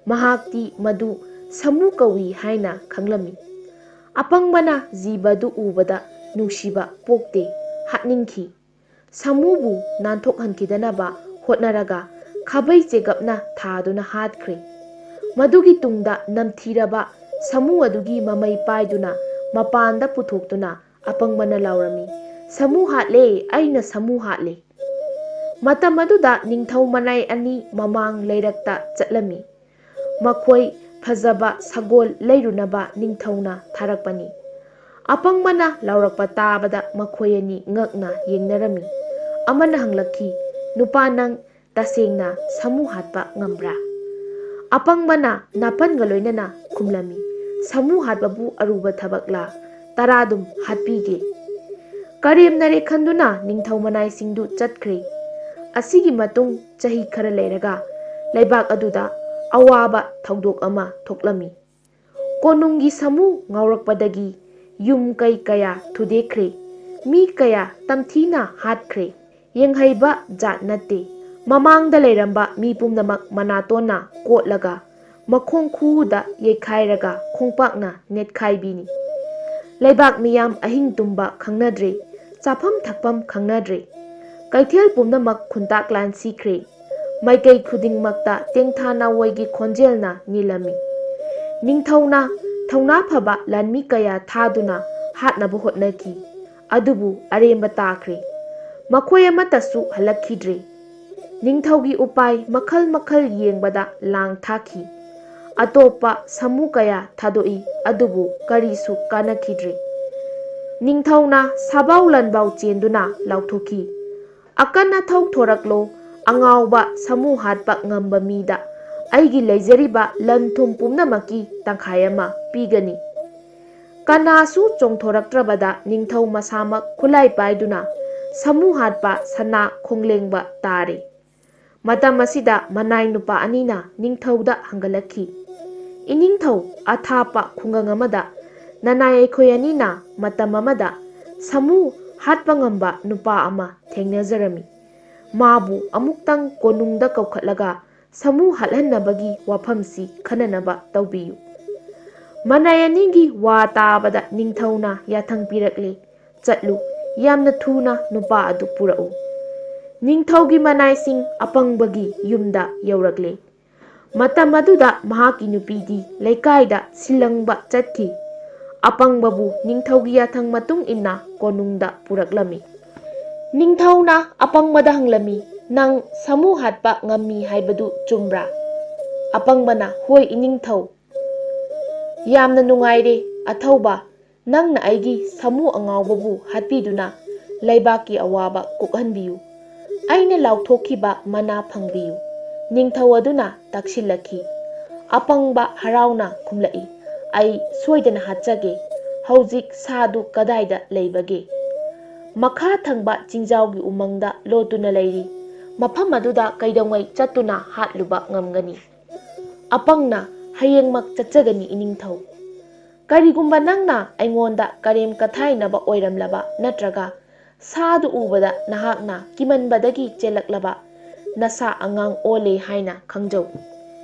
ꯃꯍꯥꯛꯇꯤ ꯃꯗꯨ ꯁꯥꯃꯨ ꯀꯧꯏ ꯍꯥꯏꯅ ꯈꯪꯂꯝꯃꯤ꯫ ꯑꯄꯪꯕꯅ ꯖꯤꯕ ꯑꯗꯨ ꯎꯕꯗ ꯅꯨꯡꯁꯤꯕ ꯄꯣꯛꯇꯦ, ꯍꯥꯠꯅꯤꯡꯈꯤ꯫ ꯁꯥꯃꯨꯕꯨ ꯅꯥꯟꯊꯣꯛꯍꯟꯈꯤꯗꯅꯕ ꯍꯣꯠꯅꯔꯒ ꯈꯥꯕꯩ ꯆꯦꯒꯞꯅ ꯊꯥꯗꯨꯅ ꯍꯥꯠꯈ꯭ꯔꯦ꯫ ꯃꯗꯨꯒꯤ ꯇꯨꯡꯗ ꯅꯝꯊꯤꯔꯕ ꯁꯥꯃꯨ ꯑꯗꯨꯒꯤ ꯃꯃꯩ ꯄꯥꯏꯗꯨꯅ ꯃꯄꯥꯟꯗ ꯄꯨꯊꯣꯛꯇꯨꯅ ꯑꯄꯪꯕꯅ ꯂꯥꯎꯔꯝꯃꯤ, "ꯁꯥꯃꯨ ꯍꯥꯠꯂꯦ, ꯑꯩꯅ ꯁꯥꯃꯨ ꯍꯥꯠꯂꯦ!" ꯃꯇꯝ ꯑꯗꯨꯗ ꯅꯤꯡꯊꯧ ꯃꯅꯥꯏ ꯑꯅꯤ ꯃꯃꯥꯡ ꯂꯩꯔꯛꯇ ꯆꯠꯂꯝꯃꯤ꯫ ꯃꯈꯣꯏ ꯐꯖꯕ ꯁꯒꯣꯜ ꯂꯩꯔꯨꯅꯕ ꯅꯤꯡꯊꯧꯅ ꯊꯥꯔꯛꯄꯅꯤ꯫ ꯑꯄꯪꯕꯅ ꯂꯥꯎꯔꯛꯄ ꯇꯥꯕꯗ ꯃꯈꯣꯏ ꯑꯅꯤ ꯉꯛꯅ ꯌꯦꯡꯅꯔꯝꯃꯤ꯫ ꯑꯃꯅ ꯍꯪꯂꯛꯈꯤ, "ꯅꯨꯄꯥ, ꯅꯪ ꯇꯁꯦꯡꯅ ꯁꯥꯃꯨ ꯍꯥꯠꯄ ꯉꯝꯕ꯭ꯔꯥ?" ꯑꯄꯪꯕꯅ ꯅꯥꯄꯟꯒ ꯂꯣꯏꯅꯅ ꯈꯨꯝꯂꯝꯃꯤ, "ꯁꯥꯃꯨ ꯍꯥꯠꯄꯕꯨ ꯑꯔꯨꯕ ꯊꯕꯛꯂꯥ? ꯇꯔꯥꯗꯨꯝ ꯍꯥꯠꯄꯤꯒꯦ!" ꯀꯔꯦꯝꯅꯔꯦ ꯈꯟꯗꯨꯅ ꯅꯤꯡꯊꯧ ꯃꯅꯥꯏꯁꯤꯡꯗꯨ ꯆꯠꯈ꯭ꯔꯦ꯫ ꯑꯁꯤꯒꯤ ꯃꯇꯨꯡ ꯆꯍꯤ ꯈꯔ ꯂꯩꯔꯒ ꯂꯩꯕꯥꯛ ꯑꯗꯨꯗ ꯑꯋꯥꯕ ꯊꯧꯗꯣꯛ ꯑꯃ ꯊꯣꯛꯂꯝꯃꯤ꯫ ꯀꯣꯅꯨꯡꯒꯤ ꯁꯥꯃꯨ ꯉꯥꯎꯔꯛꯄꯗꯒꯤ ꯌꯨꯝ ꯀꯩ ꯀꯌꯥ ꯊꯨꯗꯦꯛꯈ꯭ꯔꯦ, ꯃꯤ ꯀꯌꯥ ꯇꯝꯊꯤꯅ ꯍꯥꯠꯈ꯭ꯔꯦ꯫ ꯌꯦꯡꯍꯩꯕ ꯖꯥꯠ ꯅꯠꯇꯦ꯫ ꯃꯃꯥꯡꯗ ꯂꯩꯔꯝꯕ ꯃꯤ ꯄꯨꯝꯅꯃꯛ ꯃꯅꯥꯇꯣꯟꯅ ꯀꯣꯠꯂꯒ ꯃꯈꯣꯡ ꯈꯨꯗ ꯌꯩꯈꯥꯏꯔꯒ ꯈꯣꯡꯄꯥꯛꯅ ꯅꯦꯠꯈꯥꯏꯕꯤꯅꯤ꯫ ꯂꯩꯕꯥꯛ ꯃꯤꯌꯥꯝ ꯑꯍꯤꯡ ꯇꯨꯝꯕ ꯈꯪꯅꯗ꯭ꯔꯦ, ꯆꯥꯐꯝ ꯊꯛꯐꯝ ꯈꯪꯅꯗ꯭ꯔꯦ꯫ ꯀꯩꯊꯦꯜ ꯄꯨꯝꯅꯃꯛ ꯈꯨꯟꯇꯥꯛ ꯂꯥꯟꯁꯤꯈ꯭ꯔꯦ꯫ ꯃꯥꯏꯀꯩ ꯈꯨꯗꯤꯡꯃꯛꯇ ꯇꯦꯡꯊꯥ ꯅꯥꯋꯣꯏꯒꯤ ꯈꯣꯟꯖꯦꯜꯅ ꯅꯤꯜꯂꯝꯃꯤ꯫ ꯅꯤꯡꯊꯧꯅ ꯊꯧꯅꯥ ꯐꯕ ꯂꯥꯟꯃꯤ ꯀꯌꯥ ꯊꯥꯗꯨꯅ ꯍꯥꯠꯅꯕ ꯍꯣꯠꯅꯈꯤ, ꯑꯗꯨꯕꯨ ꯑꯔꯦꯝꯕ ꯇꯥꯈ꯭ꯔꯦ꯫ ꯃꯈꯣꯏ ꯑꯃꯠꯇꯁꯨ ꯍꯜꯂꯛꯈꯤꯗ꯭ꯔꯦ꯫ ꯅꯤꯡꯊꯧꯒꯤ ꯎꯄꯥꯏ ꯃꯈꯜ ꯃꯈꯜ ꯌꯦꯡꯕꯗ ꯂꯥꯡ ꯊꯥꯈꯤ꯫ ꯑꯇꯣꯞꯄ ꯁꯥꯃꯨ ꯀꯌꯥ ꯊꯥꯗꯣꯛꯏ, ꯑꯗꯨꯕꯨ ꯀꯔꯤꯁꯨ ꯀꯥꯟꯅꯈꯤꯗ꯭ꯔꯦ꯫ ꯅꯤꯡꯊꯧꯅ ꯁꯥꯕꯥꯎ ꯂꯥꯟꯕꯥꯎ ꯆꯦꯟꯗꯨꯅ ꯂꯥꯎꯊꯣꯛꯈꯤ, "ꯑꯀꯟ ꯑꯊꯧ ꯊꯣꯔꯛꯂꯣ, ꯑꯉꯥꯎꯕ ꯁꯥꯃꯨ ꯍꯥꯠꯄ ꯉꯝꯕ ꯃꯤꯗ ꯑꯩꯒꯤ ꯂꯩꯖꯔꯤꯕ ꯂꯟ ꯊꯨꯝ ꯄꯨꯝꯅꯃꯛꯀꯤ ꯇꯪꯈꯥꯏ ꯑꯃ ꯄꯤꯒꯅꯤ"꯫ ꯀꯅꯥꯁꯨ ꯆꯣꯡꯊꯣꯔꯛꯇ꯭ꯔꯕꯗ ꯅꯤꯡꯊꯧ ꯃꯁꯥꯃꯛ ꯈꯨꯠꯂꯥꯏ ꯄꯥꯏꯗꯨꯅ ꯁꯥꯃꯨ ꯍꯥꯠꯄ ꯁꯅꯥ ꯈꯣꯡꯂꯦꯡꯕ ꯇꯥꯔꯦ꯫ ꯃꯇꯝ ꯑꯁꯤꯗ ꯃꯅꯥꯏ ꯅꯨꯄꯥ ꯑꯅꯤꯅ ꯅꯤꯡꯊꯧꯗ ꯍꯪꯒꯠꯂꯛꯈꯤ, "ꯏꯅꯤꯡꯊꯧ, ꯑꯊꯥꯞꯄ ꯈꯨꯡꯒꯪ ꯑꯃꯗ ꯅꯅꯥꯏ ꯑꯩꯈꯣꯏ ꯑꯅꯤꯅ ꯃꯇꯝ ꯑꯃꯗ ꯁꯥꯃꯨ ꯍꯥꯠꯄ ꯉꯝꯕ ꯅꯨꯄꯥ ꯑꯃ ꯊꯦꯡꯅꯖꯔꯝꯃꯤ꯫ ꯃꯥꯕꯨ ꯑꯃꯨꯛꯇꯪ ꯀꯣꯅꯨꯡꯗ ꯀꯧꯈꯠꯂꯒ ꯁꯥꯃꯨ ꯍꯥꯠꯍꯟꯅꯕꯒꯤ ꯋꯥꯐꯝꯁꯤ ꯈꯟꯅꯅꯕ ꯇꯧꯕꯤꯌꯨ꯫" ꯃꯅꯥꯏ ꯑꯅꯤꯒꯤ ꯋꯥ ꯇꯥꯕꯗ ꯅꯤꯡꯊꯧꯅ ꯌꯥꯊꯪ ꯄꯤꯔꯛꯂꯦ, "ꯆꯠꯂꯨ, ꯌꯥꯝꯅ ꯊꯨꯅ ꯅꯨꯄꯥ ꯑꯗꯨ ꯄꯨꯔꯛꯎ꯫" ꯅꯤꯡꯊꯧꯒꯤ ꯃꯅꯥꯏꯁꯤꯡ ꯑꯄꯪꯕꯒꯤ ꯌꯨꯝꯗ ꯌꯧꯔꯛꯂꯦ꯫ ꯃꯇꯝ ꯑꯗꯨꯗ ꯃꯍꯥꯛꯀꯤ ꯅꯨꯄꯤꯗꯤ ꯂꯩꯀꯥꯏꯗ ꯁꯤꯜꯂꯪꯕ ꯆꯠꯈꯤ꯫ ꯑꯄꯪꯕꯕꯨ ꯅꯤꯡꯊꯧꯒꯤ ꯌꯥꯊꯪ ꯃꯇꯨꯡ ꯏꯟꯅ ꯀꯣꯅꯨꯡꯗ ꯄꯨꯔꯛꯂꯝꯃꯤ꯫ ꯅꯤꯡꯊꯧꯅ ꯑꯄꯪꯕꯗ ꯍꯪꯂꯝꯃꯤ, "ꯅꯪ ꯁꯥꯃꯨ ꯍꯥꯠꯄ ꯉꯝꯃꯤ ꯍꯥꯏꯕꯗꯨ ꯆꯨꯝꯕ꯭ꯔꯥ?" ꯑꯄꯪꯕꯅ, "ꯍꯣꯏ, ꯏꯅꯤꯡꯊꯧ꯫ ꯌꯥꯝꯅ ꯅꯨꯡꯉꯥꯏꯔꯦ, ꯑꯊꯧꯕ꯫ ꯅꯪꯅ ꯑꯩꯒꯤ ꯁꯥꯃꯨ ꯑꯉꯥꯎꯕꯕꯨ ꯍꯥꯠꯄꯤꯗꯨꯅ ꯂꯩꯕꯥꯛꯀꯤ ꯑꯋꯥꯕ ꯀꯣꯛꯍꯟꯕꯤꯌꯨ꯫ ꯑꯩꯅ ꯂꯥꯎꯊꯣꯛꯈꯤꯕ ꯃꯅꯥ ꯐꯪꯕꯤꯌꯨ꯫" ꯅꯤꯡꯊꯧ ꯑꯗꯨꯅ ꯇꯛꯁꯤꯜꯂꯛꯈꯤ꯫ ꯑꯄꯪꯕ ꯍꯔꯥꯎꯅ ꯈꯨꯝꯂꯛꯏ, "ꯑꯩ ꯁꯣꯏꯗꯅ ꯍꯥꯠꯆꯒꯦ꯫ ꯍꯧꯖꯤꯛ ꯁꯥꯗꯨ ꯀꯗꯥꯏꯗ ꯂꯩꯕꯒꯦ?" "ꯃꯈꯥ ꯊꯪꯕ ꯆꯤꯡꯖꯥꯎꯒꯤ ꯎꯃꯪꯗ ꯂꯣꯠꯇꯨꯅ ꯂꯩꯔꯤ꯫ ꯃꯐꯝ ꯑꯗꯨꯗ ꯀꯩꯗꯧꯉꯩ ꯆꯠꯇꯨꯅ ꯍꯥꯠꯂꯨꯕ ꯉꯝꯒꯅꯤ?" ꯑꯄꯪꯅ, "ꯍꯌꯦꯡꯃꯛ ꯆꯠꯆꯒꯅꯤ, ꯏꯅꯤꯡꯊꯧ꯫ ꯀꯔꯤꯒꯨꯝꯕ ꯅꯪꯅ ꯑꯩꯉꯣꯟꯗ ꯀꯔꯦꯝ ꯀꯊꯥꯏꯅꯕ ꯑꯣꯏꯔꯝꯂꯕ ꯅꯠꯇ꯭ꯔꯒ ꯁꯥꯗꯨ ꯎꯕꯗ ꯅꯍꯥꯛꯅ ꯀꯤꯃꯟꯕꯗꯒꯤ ꯆꯦꯜꯂꯛꯂꯕ ꯅꯁꯥ ꯑꯉꯥꯡ ꯑꯣꯜꯂꯦ ꯍꯥꯏꯅ ꯈꯪꯖꯧ꯫"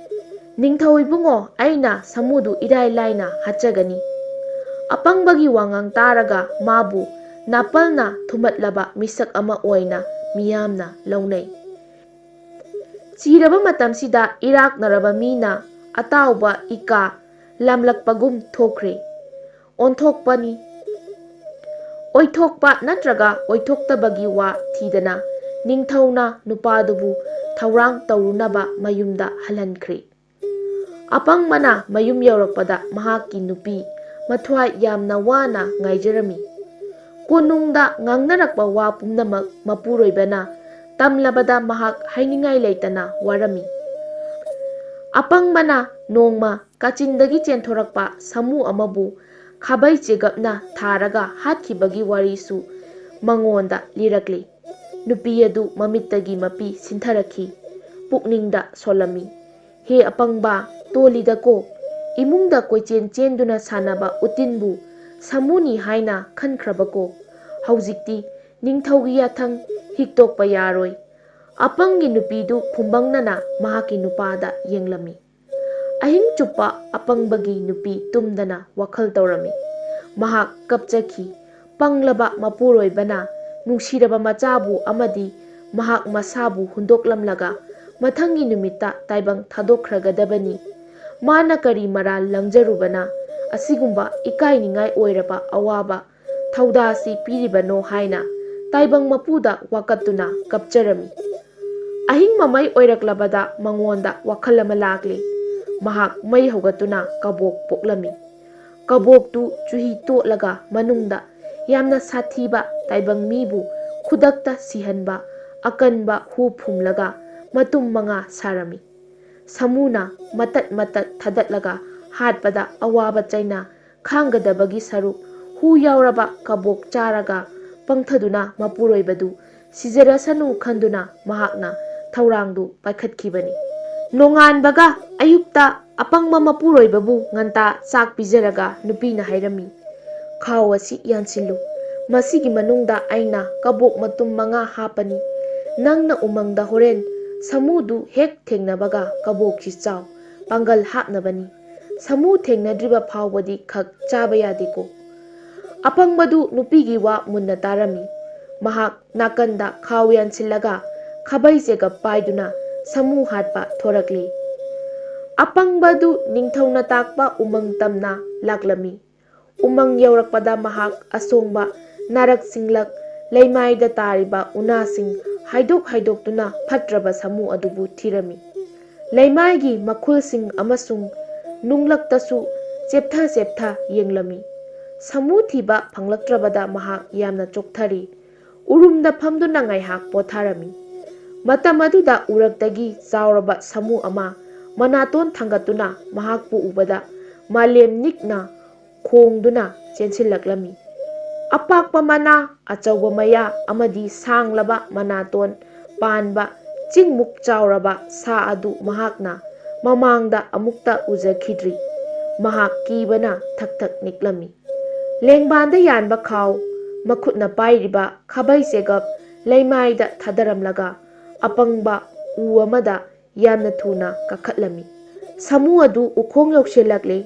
"ꯅꯤꯡꯊꯧ ꯏꯕꯨꯡꯉꯣ, ꯑꯩꯅ ꯁꯥꯃꯨꯗꯨ ꯏꯔꯥꯏ ꯂꯥꯏꯅ ꯍꯥꯠꯆꯒꯅꯤ꯫" ꯑꯄꯪꯕꯒꯤ ꯋꯥꯉꯥꯡ ꯇꯥꯔꯒ ꯃꯥꯕꯨ ꯅꯥꯄꯜꯅ ꯊꯨꯝꯍꯠꯂꯕ ꯃꯤꯁꯛ ꯑꯃ ꯑꯣꯏꯅ ꯃꯤꯌꯥꯝꯅ ꯂꯧꯅꯩ꯫ ꯆꯤꯔꯕ ꯃꯇꯝꯁꯤꯗ ꯏꯔꯥꯛꯅꯔꯕ ꯃꯤꯅ ꯑꯇꯥꯎꯕ ꯏꯀꯥ ꯂꯥꯝꯂꯛꯄꯒꯨꯝ ꯊꯣꯛꯈ꯭ꯔꯦ꯫ ꯑꯣꯟꯊꯣꯛꯄꯅꯤ꯫ ꯑꯣꯏꯊꯣꯛꯄ ꯅꯠꯇ꯭ꯔꯒ ꯑꯣꯏꯊꯣꯛꯇꯕꯒꯤ ꯋꯥ ꯊꯤꯗꯅ ꯅꯤꯡꯊꯧꯅ ꯅꯨꯄꯥꯗꯨꯕꯨ ꯊꯧꯔꯥꯡ ꯇꯧꯔꯨꯅꯕ ꯃꯌꯨꯝꯗ ꯍꯜꯍꯟꯈ꯭ꯔꯦ꯫ ꯑꯄꯪꯕꯅ ꯃꯌꯨꯝ ꯌꯧꯔꯛꯄꯗ ꯃꯍꯥꯛꯀꯤ ꯅꯨꯄꯤ ꯃꯊ꯭ꯋꯥꯏ ꯌꯥꯝꯅ ꯋꯥꯅ ꯉꯥꯏꯖꯔꯝꯃꯤ꯫ ꯀꯣꯅꯨꯡꯗ ꯉꯥꯡꯅꯔꯛꯄ ꯋꯥ ꯄꯨꯝꯅꯃꯛ ꯃꯄꯨꯔꯣꯏꯕꯅ ꯇꯝꯂꯕꯗ ꯃꯍꯥꯛ ꯍꯥꯏꯅꯤꯡꯉꯥꯏ ꯂꯩꯇꯅ ꯋꯥꯔꯝꯃꯤ꯫ ꯑꯄꯪꯕꯅ ꯅꯣꯡꯃ ꯀꯥꯆꯤꯟꯗꯒꯤ ꯆꯦꯟꯊꯣꯔꯛꯄ ꯁꯥꯃꯨ ꯑꯃꯕꯨ ꯈꯥꯕꯩ ꯆꯦꯒꯞꯅ ꯊꯥꯔꯒ ꯍꯥꯠꯈꯤꯕꯒꯤ ꯋꯥꯔꯤꯁꯨ ꯃꯉꯣꯟꯗ ꯂꯤꯔꯛꯂꯤ꯫ ꯅꯨꯄꯤ ꯑꯗꯨ ꯃꯃꯤꯠꯇꯒꯤ ꯃꯄꯤ ꯁꯤꯟꯊꯔꯛꯈꯤ꯫ ꯄꯨꯛꯅꯤꯡꯗ ꯁꯣꯜꯂꯝꯃꯤ꯫ "ꯍꯦ ꯑꯄꯪꯕ, ꯇꯣꯜꯂꯤꯗꯀꯣ꯫ ꯏꯃꯨꯡꯗ ꯀꯣꯏꯆꯦꯟ ꯆꯦꯟꯗꯨꯅ ꯁꯥꯟꯅꯕ ꯎꯇꯤꯟꯕꯨ ꯁꯥꯃꯨꯅꯤ ꯍꯥꯏꯅ ꯈꯟꯈ꯭ꯔꯕꯀꯣ꯫ ꯍꯧꯖꯤꯛꯇꯤ ꯅꯤꯡꯊꯧꯒꯤ ꯌꯥꯊꯪ ꯍꯤꯛꯇꯣꯛꯄ ꯌꯥꯔꯣꯏ꯫" ꯑꯄꯪꯒꯤ ꯅꯨꯄꯤꯗꯨ ꯐꯨꯝꯕꯪꯅꯅ ꯃꯍꯥꯛꯀꯤ ꯅꯨꯄꯥꯗ ꯌꯦꯡꯂꯝꯃꯤ꯫ ꯑꯍꯤꯡ ꯆꯨꯞꯄ ꯑꯄꯪꯕꯒꯤ ꯅꯨꯄꯤ ꯇꯨꯝꯗꯅ ꯋꯥꯈꯜ ꯇꯧꯔꯝꯃꯤ꯫ ꯃꯍꯥꯛ ꯀꯞꯆꯈꯤ꯫ ꯄꯪꯂꯕ ꯃꯄꯨꯔꯣꯏꯕꯅ ꯅꯨꯡꯁꯤꯔꯕ ꯃꯆꯥꯕꯨ ꯑꯃꯗꯤ ꯃꯍꯥꯛ ꯃꯁꯥꯕꯨ ꯍꯨꯟꯗꯣꯛꯂꯝꯂꯒ ꯃꯊꯪꯒꯤ ꯅꯨꯃꯤꯠꯇ ꯇꯥꯏꯕꯪ ꯊꯥꯗꯣꯛꯈ꯭ꯔꯒꯗꯕꯅꯤ꯫ ꯃꯥꯅ ꯀꯔꯤ ꯃꯔꯥꯜ ꯂꯪꯖꯔꯨꯕꯅ ꯑꯁꯤꯒꯨꯝꯕ ꯏꯀꯥꯏꯅꯤꯡꯉꯥꯏ ꯑꯣꯏꯔꯕ ꯑꯋꯥꯕ ꯊꯧꯗꯥꯁꯤ ꯄꯤꯔꯤꯕꯅꯣ ꯍꯥꯏꯅ ꯇꯥꯏꯕꯪ ꯃꯄꯨꯗ ꯋꯥꯀꯠꯇꯨꯅ ꯀꯞꯆꯔꯝꯃꯤ꯫ ꯑꯍꯤꯡ ꯃꯃꯩ ꯑꯣꯏꯔꯛꯂꯕꯗ ꯃꯉꯣꯟꯗ ꯋꯥꯈꯜ ꯑꯃ ꯂꯥꯛꯂꯤ꯫ ꯃꯍꯥꯛ ꯃꯩ ꯍꯧꯒꯠꯇꯨꯅ ꯀꯕꯣꯛ ꯄꯣꯛꯂꯝꯃꯤ꯫ ꯀꯕꯣꯛꯇꯨ ꯆꯨꯍꯤ ꯇꯣꯠꯂꯒ ꯃꯅꯨꯡꯗ ꯌꯥꯝꯅ ꯁꯥꯊꯤꯕ ꯇꯥꯏꯕꯪ ꯃꯤꯕꯨ ꯈꯨꯗꯛꯇ ꯁꯤꯍꯟꯕ ꯑꯀꯟꯕ ꯍꯨ ꯐꯨꯝꯂꯒ ꯃꯇꯨꯝ ꯃꯉꯥ ꯁꯥꯔꯝꯃꯤ꯫ ꯁꯥꯃꯨꯅ ꯃꯇꯠ ꯃꯇꯠ ꯊꯥꯗꯠꯂꯒ ꯍꯥꯠꯄꯗ ꯑꯋꯥꯕ ꯆꯩꯅꯥ ꯈꯥꯡꯒꯗꯕꯒꯤ ꯁꯔꯨꯛ ꯍꯨ ꯌꯥꯎꯔꯕ ꯀꯕꯣꯛ ꯆꯥꯔꯒ ꯄꯪꯊꯗꯨꯅ ꯃꯄꯨꯔꯣꯏꯕꯗꯨ ꯁꯤꯖꯔꯁꯅꯨ ꯈꯟꯗꯨꯅ ꯃꯍꯥꯛꯅ ꯊꯧꯔꯥꯡꯗꯨ ꯄꯥꯏꯈꯠꯈꯤꯕꯅꯤ꯫ ꯅꯣꯡꯉꯥꯟꯕꯒ ꯑꯌꯨꯛꯇ ꯑꯄꯪꯕ ꯃꯄꯨꯔꯣꯏꯕꯕꯨ ꯉꯟꯇꯥ ꯆꯥꯛ ꯄꯤꯖꯔꯒ ꯅꯨꯄꯤꯅ ꯍꯥꯏꯔꯝꯃꯤ, "ꯈꯥꯎ ꯑꯁꯤ ꯌꯥꯟꯁꯤꯜꯂꯨ꯫ ꯃꯁꯤꯒꯤ ꯃꯅꯨꯡꯗ ꯑꯩꯅ ꯀꯕꯣꯛ ꯃꯇꯨꯝ ꯃꯉꯥ ꯍꯥꯞꯄꯅꯤ꯫ ꯅꯪꯅ ꯎꯃꯪꯗ ꯍꯣꯔꯦꯟ ꯁꯥꯃꯨꯗꯨ ꯍꯦꯛ ꯊꯦꯡꯅꯕꯒ ꯀꯕꯣꯛꯁꯤ ꯆꯥꯎ꯫ ꯄꯥꯡꯒꯜ ꯍꯥꯞꯅꯕꯅꯤ꯫ ꯁꯥꯃꯨ ꯊꯦꯡꯅꯗ꯭ꯔꯤꯕ ꯐꯥꯎꯕꯗꯤ ꯈꯛ ꯆꯥꯕ ꯌꯥꯗꯦꯀꯣ꯫" ꯑꯄꯪꯕꯗꯨ ꯅꯨꯄꯤꯒꯤ ꯋꯥ ꯃꯨꯟꯅ ꯇꯥꯔꯝꯃꯤ꯫ ꯃꯍꯥꯛ ꯅꯥꯀꯟꯗ ꯈꯥꯎ ꯌꯥꯟꯁꯤꯜꯂꯒ ꯈꯥꯕꯩ ꯆꯦꯒꯞ ꯄꯥꯏꯗꯨꯅ ꯁꯥꯃꯨ ꯍꯥꯠꯄ ꯊꯣꯔꯛꯂꯤ꯫ ꯑꯄꯪꯕꯗꯨ ꯅꯤꯡꯊꯧꯅ ꯇꯥꯛꯄ ꯎꯃꯪ ꯇꯝꯅ ꯂꯥꯛꯂꯝꯃꯤ꯫ ꯎꯃꯪ ꯌꯧꯔꯛꯄꯗ ꯃꯍꯥꯛ ꯑꯁꯣꯡꯕ ꯅꯥꯔꯛ ꯁꯤꯡꯂꯛ ꯂꯩꯃꯥꯏꯗ ꯇꯥꯔꯤꯕ ꯎꯅꯥꯁꯤꯡ ꯍꯥꯏꯗꯣꯛ ꯍꯥꯏꯗꯣꯛꯇꯨꯅ ꯐꯠꯇ꯭ꯔꯕ ꯁꯥꯃꯨ ꯑꯗꯨꯕꯨ ꯊꯤꯔꯝꯃꯤ꯫ ꯂꯩꯃꯥꯏꯒꯤ ꯃꯈꯨꯜꯁꯤꯡ ꯑꯃꯁꯨꯡ ꯅꯨꯡꯂꯛꯇꯁꯨ ꯆꯦꯞꯊ ꯆꯦꯞꯊ ꯌꯦꯡꯂꯝꯃꯤ꯫ ꯁꯥꯃꯨ ꯊꯤꯕ ꯐꯪꯂꯛꯇ꯭ꯔꯕꯗ ꯃꯍꯥꯛ ꯌꯥꯝꯅ ꯆꯣꯛꯊꯔꯤ꯫ ꯎꯔꯨꯝꯗ ꯐꯝꯗꯨꯅ ꯉꯥꯏꯍꯥꯛ ꯄꯣꯊꯥꯔꯝꯃꯤ꯫ ꯃꯇꯝ ꯑꯗꯨꯗ ꯎꯔꯛꯇꯒꯤ ꯆꯥꯎꯔꯕ ꯁꯥꯃꯨ ꯑꯃ ꯃꯅꯥꯇꯣꯟ ꯊꯥꯡꯒꯠꯇꯨꯅ ꯃꯍꯥꯛꯄꯨ ꯎꯕꯗ ꯃꯥꯂꯦꯝ ꯅꯤꯛꯅ ꯈꯣꯡꯗꯨꯅ ꯆꯦꯟꯁꯤꯜꯂꯛꯂꯝꯃꯤ꯫ ꯑꯄꯥꯛꯄ ꯃꯅꯥ, ꯑꯆꯧꯕ ꯃꯌꯥ ꯑꯃꯗꯤ ꯁꯥꯡꯂꯕ ꯃꯅꯥꯇꯣꯟ ꯄꯥꯟꯕ ꯆꯤꯡꯃꯨꯛ ꯆꯥꯎꯔꯕ ꯁꯥ ꯑꯗꯨ ꯃꯍꯥꯛꯅ ꯃꯃꯥꯡꯗ ꯑꯃꯨꯛꯇ ꯎꯖꯈꯤꯗ꯭ꯔꯤ꯫ ꯃꯍꯥꯛ ꯀꯤꯕꯅ ꯊꯛ ꯊꯛ ꯅꯤꯛꯂꯝꯃꯤ꯫ ꯂꯦꯡꯕꯥꯟꯗ ꯌꯥꯟꯕ ꯈꯥꯎ, ꯃꯈꯨꯠꯅ ꯄꯥꯏꯔꯤꯕ ꯈꯥꯕꯩ ꯆꯦꯒꯞ ꯂꯩꯃꯥꯏꯗ ꯊꯥꯗꯔꯝꯂꯒ ꯑꯄꯪꯕ ꯎ ꯑꯃꯗ ꯌꯥꯝꯅ ꯊꯨꯅ ꯀꯥꯈꯠꯂꯝꯃꯤ꯫ ꯁꯥꯃꯨ ꯑꯗꯨ ꯎꯈꯣꯡ ꯌꯧꯁꯤꯜꯂꯛꯂꯦ꯫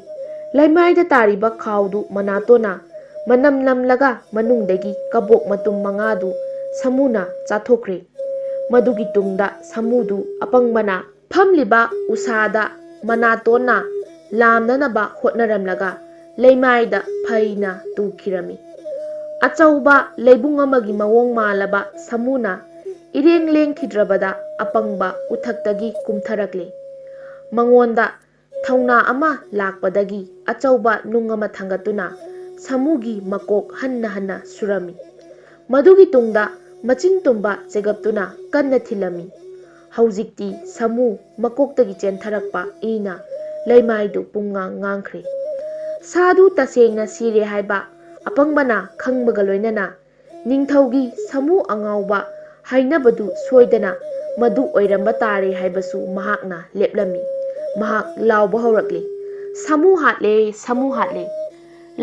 ꯂꯩꯃꯥꯏꯗ ꯇꯥꯔꯤꯕ ꯈꯥꯎꯗꯨ ꯃꯅꯥꯇꯣꯟꯅ ꯃꯅꯝ ꯅꯝꯂꯒ ꯃꯅꯨꯡꯗꯒꯤ ꯀꯕꯣꯛ ꯃꯇꯨꯝ ꯃꯉꯥꯗꯨ ꯁꯥꯃꯨꯅ ꯆꯥꯊꯣꯛꯈ꯭ꯔꯦ꯫ ꯃꯗꯨꯒꯤ ꯇꯨꯡꯗ ꯁꯥꯃꯨꯗꯨ ꯑꯄꯪꯕꯅ ꯐꯝꯂꯤꯕ ꯎꯁꯥꯗ ꯃꯅꯥꯇꯣꯟꯅ ꯂꯥꯝꯅꯅꯕ ꯍꯣꯠꯅꯔꯝꯂꯒ ꯂꯩꯃꯥꯏꯗ ꯐꯩꯅ ꯇꯨꯈꯤꯔꯝꯃꯤ꯫ ꯑꯆꯧꯕ ꯂꯩꯕꯨꯡ ꯑꯃꯒꯤ ꯃꯑꯣꯡ ꯃꯥꯜꯂꯕ ꯁꯥꯃꯨꯅ ꯏꯔꯦꯡ ꯂꯦꯡꯈꯤꯗ꯭ꯔꯕꯗ ꯑꯄꯪꯕ ꯎꯊꯛꯇꯒꯤ ꯀꯨꯝꯊꯔꯛꯂꯦ꯫ ꯃꯉꯣꯟꯗ ꯊꯧꯅꯥ ꯑꯃ ꯂꯥꯛꯄꯗꯒꯤ ꯑꯆꯧꯕ ꯅꯨꯡ ꯑꯃ ꯊꯥꯡꯒꯠꯇꯨꯅ ꯁꯥꯃꯨꯒꯤ ꯃꯀꯣꯛ ꯍꯟꯅ ꯍꯟꯅ ꯁꯨꯔꯝꯃꯤ꯫ ꯃꯗꯨꯒꯤ ꯇꯨꯡꯗ ꯃꯆꯤꯟ ꯇꯨꯝꯕ ꯆꯦꯒꯞꯇꯨꯅ ꯀꯟꯅ ꯊꯤꯜꯂꯝꯃꯤ꯫ ꯍꯧꯖꯤꯛꯇꯤ ꯁꯥꯃꯨ ꯃꯀꯣꯛꯇꯒꯤ ꯆꯦꯟꯊꯔꯛꯄ ꯏꯅ ꯂꯩꯃꯥꯏꯗꯨ ꯄꯨꯡꯉꯥꯡ ꯉꯥꯡꯈ꯭ꯔꯦ꯫ ꯁꯥꯗꯨ ꯇꯁꯦꯡꯅ ꯁꯤꯔꯦ ꯍꯥꯏꯕ ꯑꯄꯪꯕꯅ ꯈꯪꯕꯒ ꯂꯣꯏꯅꯅ ꯅꯤꯡꯊꯧꯒꯤ ꯁꯥꯃꯨ ꯑꯉꯥꯎꯕ ꯍꯥꯏꯅꯕꯗꯨ ꯁꯣꯏꯗꯅ ꯃꯗꯨ ꯑꯣꯏꯔꯝꯕ ꯇꯥꯔꯦ ꯍꯥꯏꯕꯁꯨ ꯃꯍꯥꯛꯅ ꯂꯦꯞꯂꯝꯃꯤ꯫ ꯃꯍꯥꯛ ꯂꯥꯎꯕ ꯍꯧꯔꯛꯂꯦ, "ꯁꯥꯃꯨ ꯍꯥꯠꯂꯦ, ꯁꯥꯃꯨ ꯍꯥꯠꯂꯦ!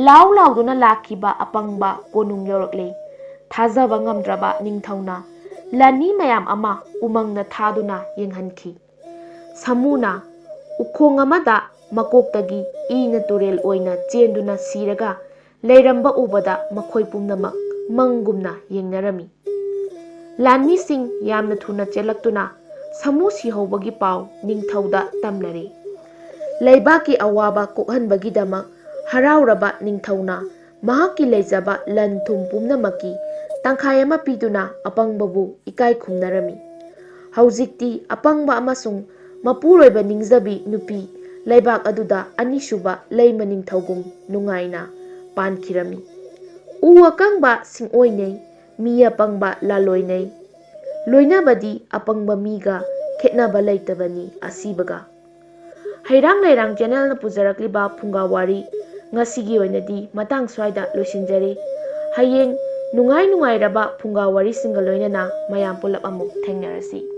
ꯂꯥꯎ ꯂꯥꯎꯗꯨꯅ ꯂꯥꯛꯈꯤꯕ ꯑꯄꯪꯕ ꯀꯣꯅꯨꯡ ꯌꯧꯔꯛꯂꯦ!" ꯊꯥꯖꯕ ꯉꯝꯗ꯭ꯔꯕ ꯅꯤꯡꯊꯧꯅ ꯂꯥꯟꯃꯤ ꯃꯌꯥꯝ ꯑꯃ ꯎꯃꯪꯗ ꯊꯥꯗꯨꯅ ꯌꯦꯡꯍꯟꯈꯤ꯫ ꯁꯥꯃꯨꯅ ꯎꯈꯣꯡ ꯑꯃꯗ ꯃꯀꯣꯛꯇꯒꯤ ꯏꯅ ꯇꯨꯔꯦꯜ ꯑꯣꯏꯅ ꯆꯦꯟꯗꯨꯅ ꯁꯤꯔꯒ ꯂꯩꯔꯝꯕ ꯎꯕꯗ ꯃꯈꯣꯏ ꯄꯨꯝꯅꯃꯛ ꯃꯪꯒꯨꯝꯅ ꯌꯦꯡꯅꯔꯝꯃꯤ꯫ ꯂꯥꯟꯃꯤꯁꯤꯡ ꯌꯥꯝꯅ ꯊꯨꯅ ꯆꯦꯜꯂꯛꯇꯨꯅ ꯁꯥꯃꯨ ꯁꯤꯍꯧꯕꯒꯤ ꯄꯥꯎ ꯅꯤꯡꯊꯧꯗ ꯇꯝꯅꯔꯦ꯫ ꯂꯩꯕꯥꯛꯀꯤ ꯑꯋꯥꯕ ꯀꯣꯛꯍꯟꯕꯒꯤꯗꯃꯛ ꯍꯔꯥꯎꯔꯕ ꯅꯤꯡꯊꯧꯅ ꯃꯍꯥꯛꯀꯤ ꯂꯩꯖꯕ ꯂꯟ ꯊꯨꯝ ꯄꯨꯝꯅꯃꯛꯀꯤ ꯇꯪꯈꯥꯏ ꯑꯃ ꯄꯤꯗꯨꯅ ꯑꯄꯪꯕꯕꯨ ꯏꯀꯥꯏ ꯈꯨꯝꯅꯔꯝꯃꯤ꯫ ꯍꯧꯖꯤꯛꯇꯤ ꯑꯄꯪꯕ ꯑꯃꯁꯨꯡ ꯃꯄꯨꯔꯣꯏꯕ ꯅꯤꯡꯖꯕꯤ ꯅꯨꯄꯤ ꯂꯩꯕꯥꯛ ꯑꯗꯨꯗ ꯑꯅꯤꯁꯨꯕ ꯂꯩꯃ ꯅꯤꯡꯊꯧꯒꯨꯝ ꯅꯨꯡꯉꯥꯏꯅ ꯄꯥꯟꯈꯤꯔꯝꯃꯤ꯫ ꯎ ꯑꯀꯪꯕ ꯁꯤꯡꯑꯣꯏꯅꯩ, ꯃꯤ ꯑꯄꯪꯕ ꯂꯥꯂꯣꯏꯅꯩ꯫ ꯂꯣꯏꯅꯕꯗꯤ ꯑꯄꯪꯕ ꯃꯤꯒ ꯈꯦꯠꯅꯕ ꯂꯩꯇꯕꯅꯤ ꯑꯁꯤꯕꯒ꯫ ꯍꯩꯔꯥꯡ ꯂꯩꯔꯥꯡ ꯆꯦꯅꯦꯜꯅ ꯄꯨꯖꯔꯛꯂꯤꯕ ꯐꯨꯡꯒꯥ ꯋꯥꯔꯤ ꯉꯁꯤꯒꯤ ꯑꯣꯏꯅꯗꯤ ꯃꯇꯥꯡ ꯁ꯭ꯋꯥꯏꯗ ꯂꯣꯏꯁꯤꯟꯖꯔꯤ꯫ ꯍꯌꯦꯡ ꯅꯨꯡꯉꯥꯏ ꯅꯨꯡꯉꯥꯏꯔꯕ ꯐꯨꯡꯒꯥ ꯋꯥꯔꯤꯁꯤꯡꯒ ꯂꯣꯏꯅꯅ ꯃꯌꯥꯝ ꯄꯨꯂꯞ ꯑꯃꯨꯛ ꯊꯦꯡꯅꯔꯁꯤ꯫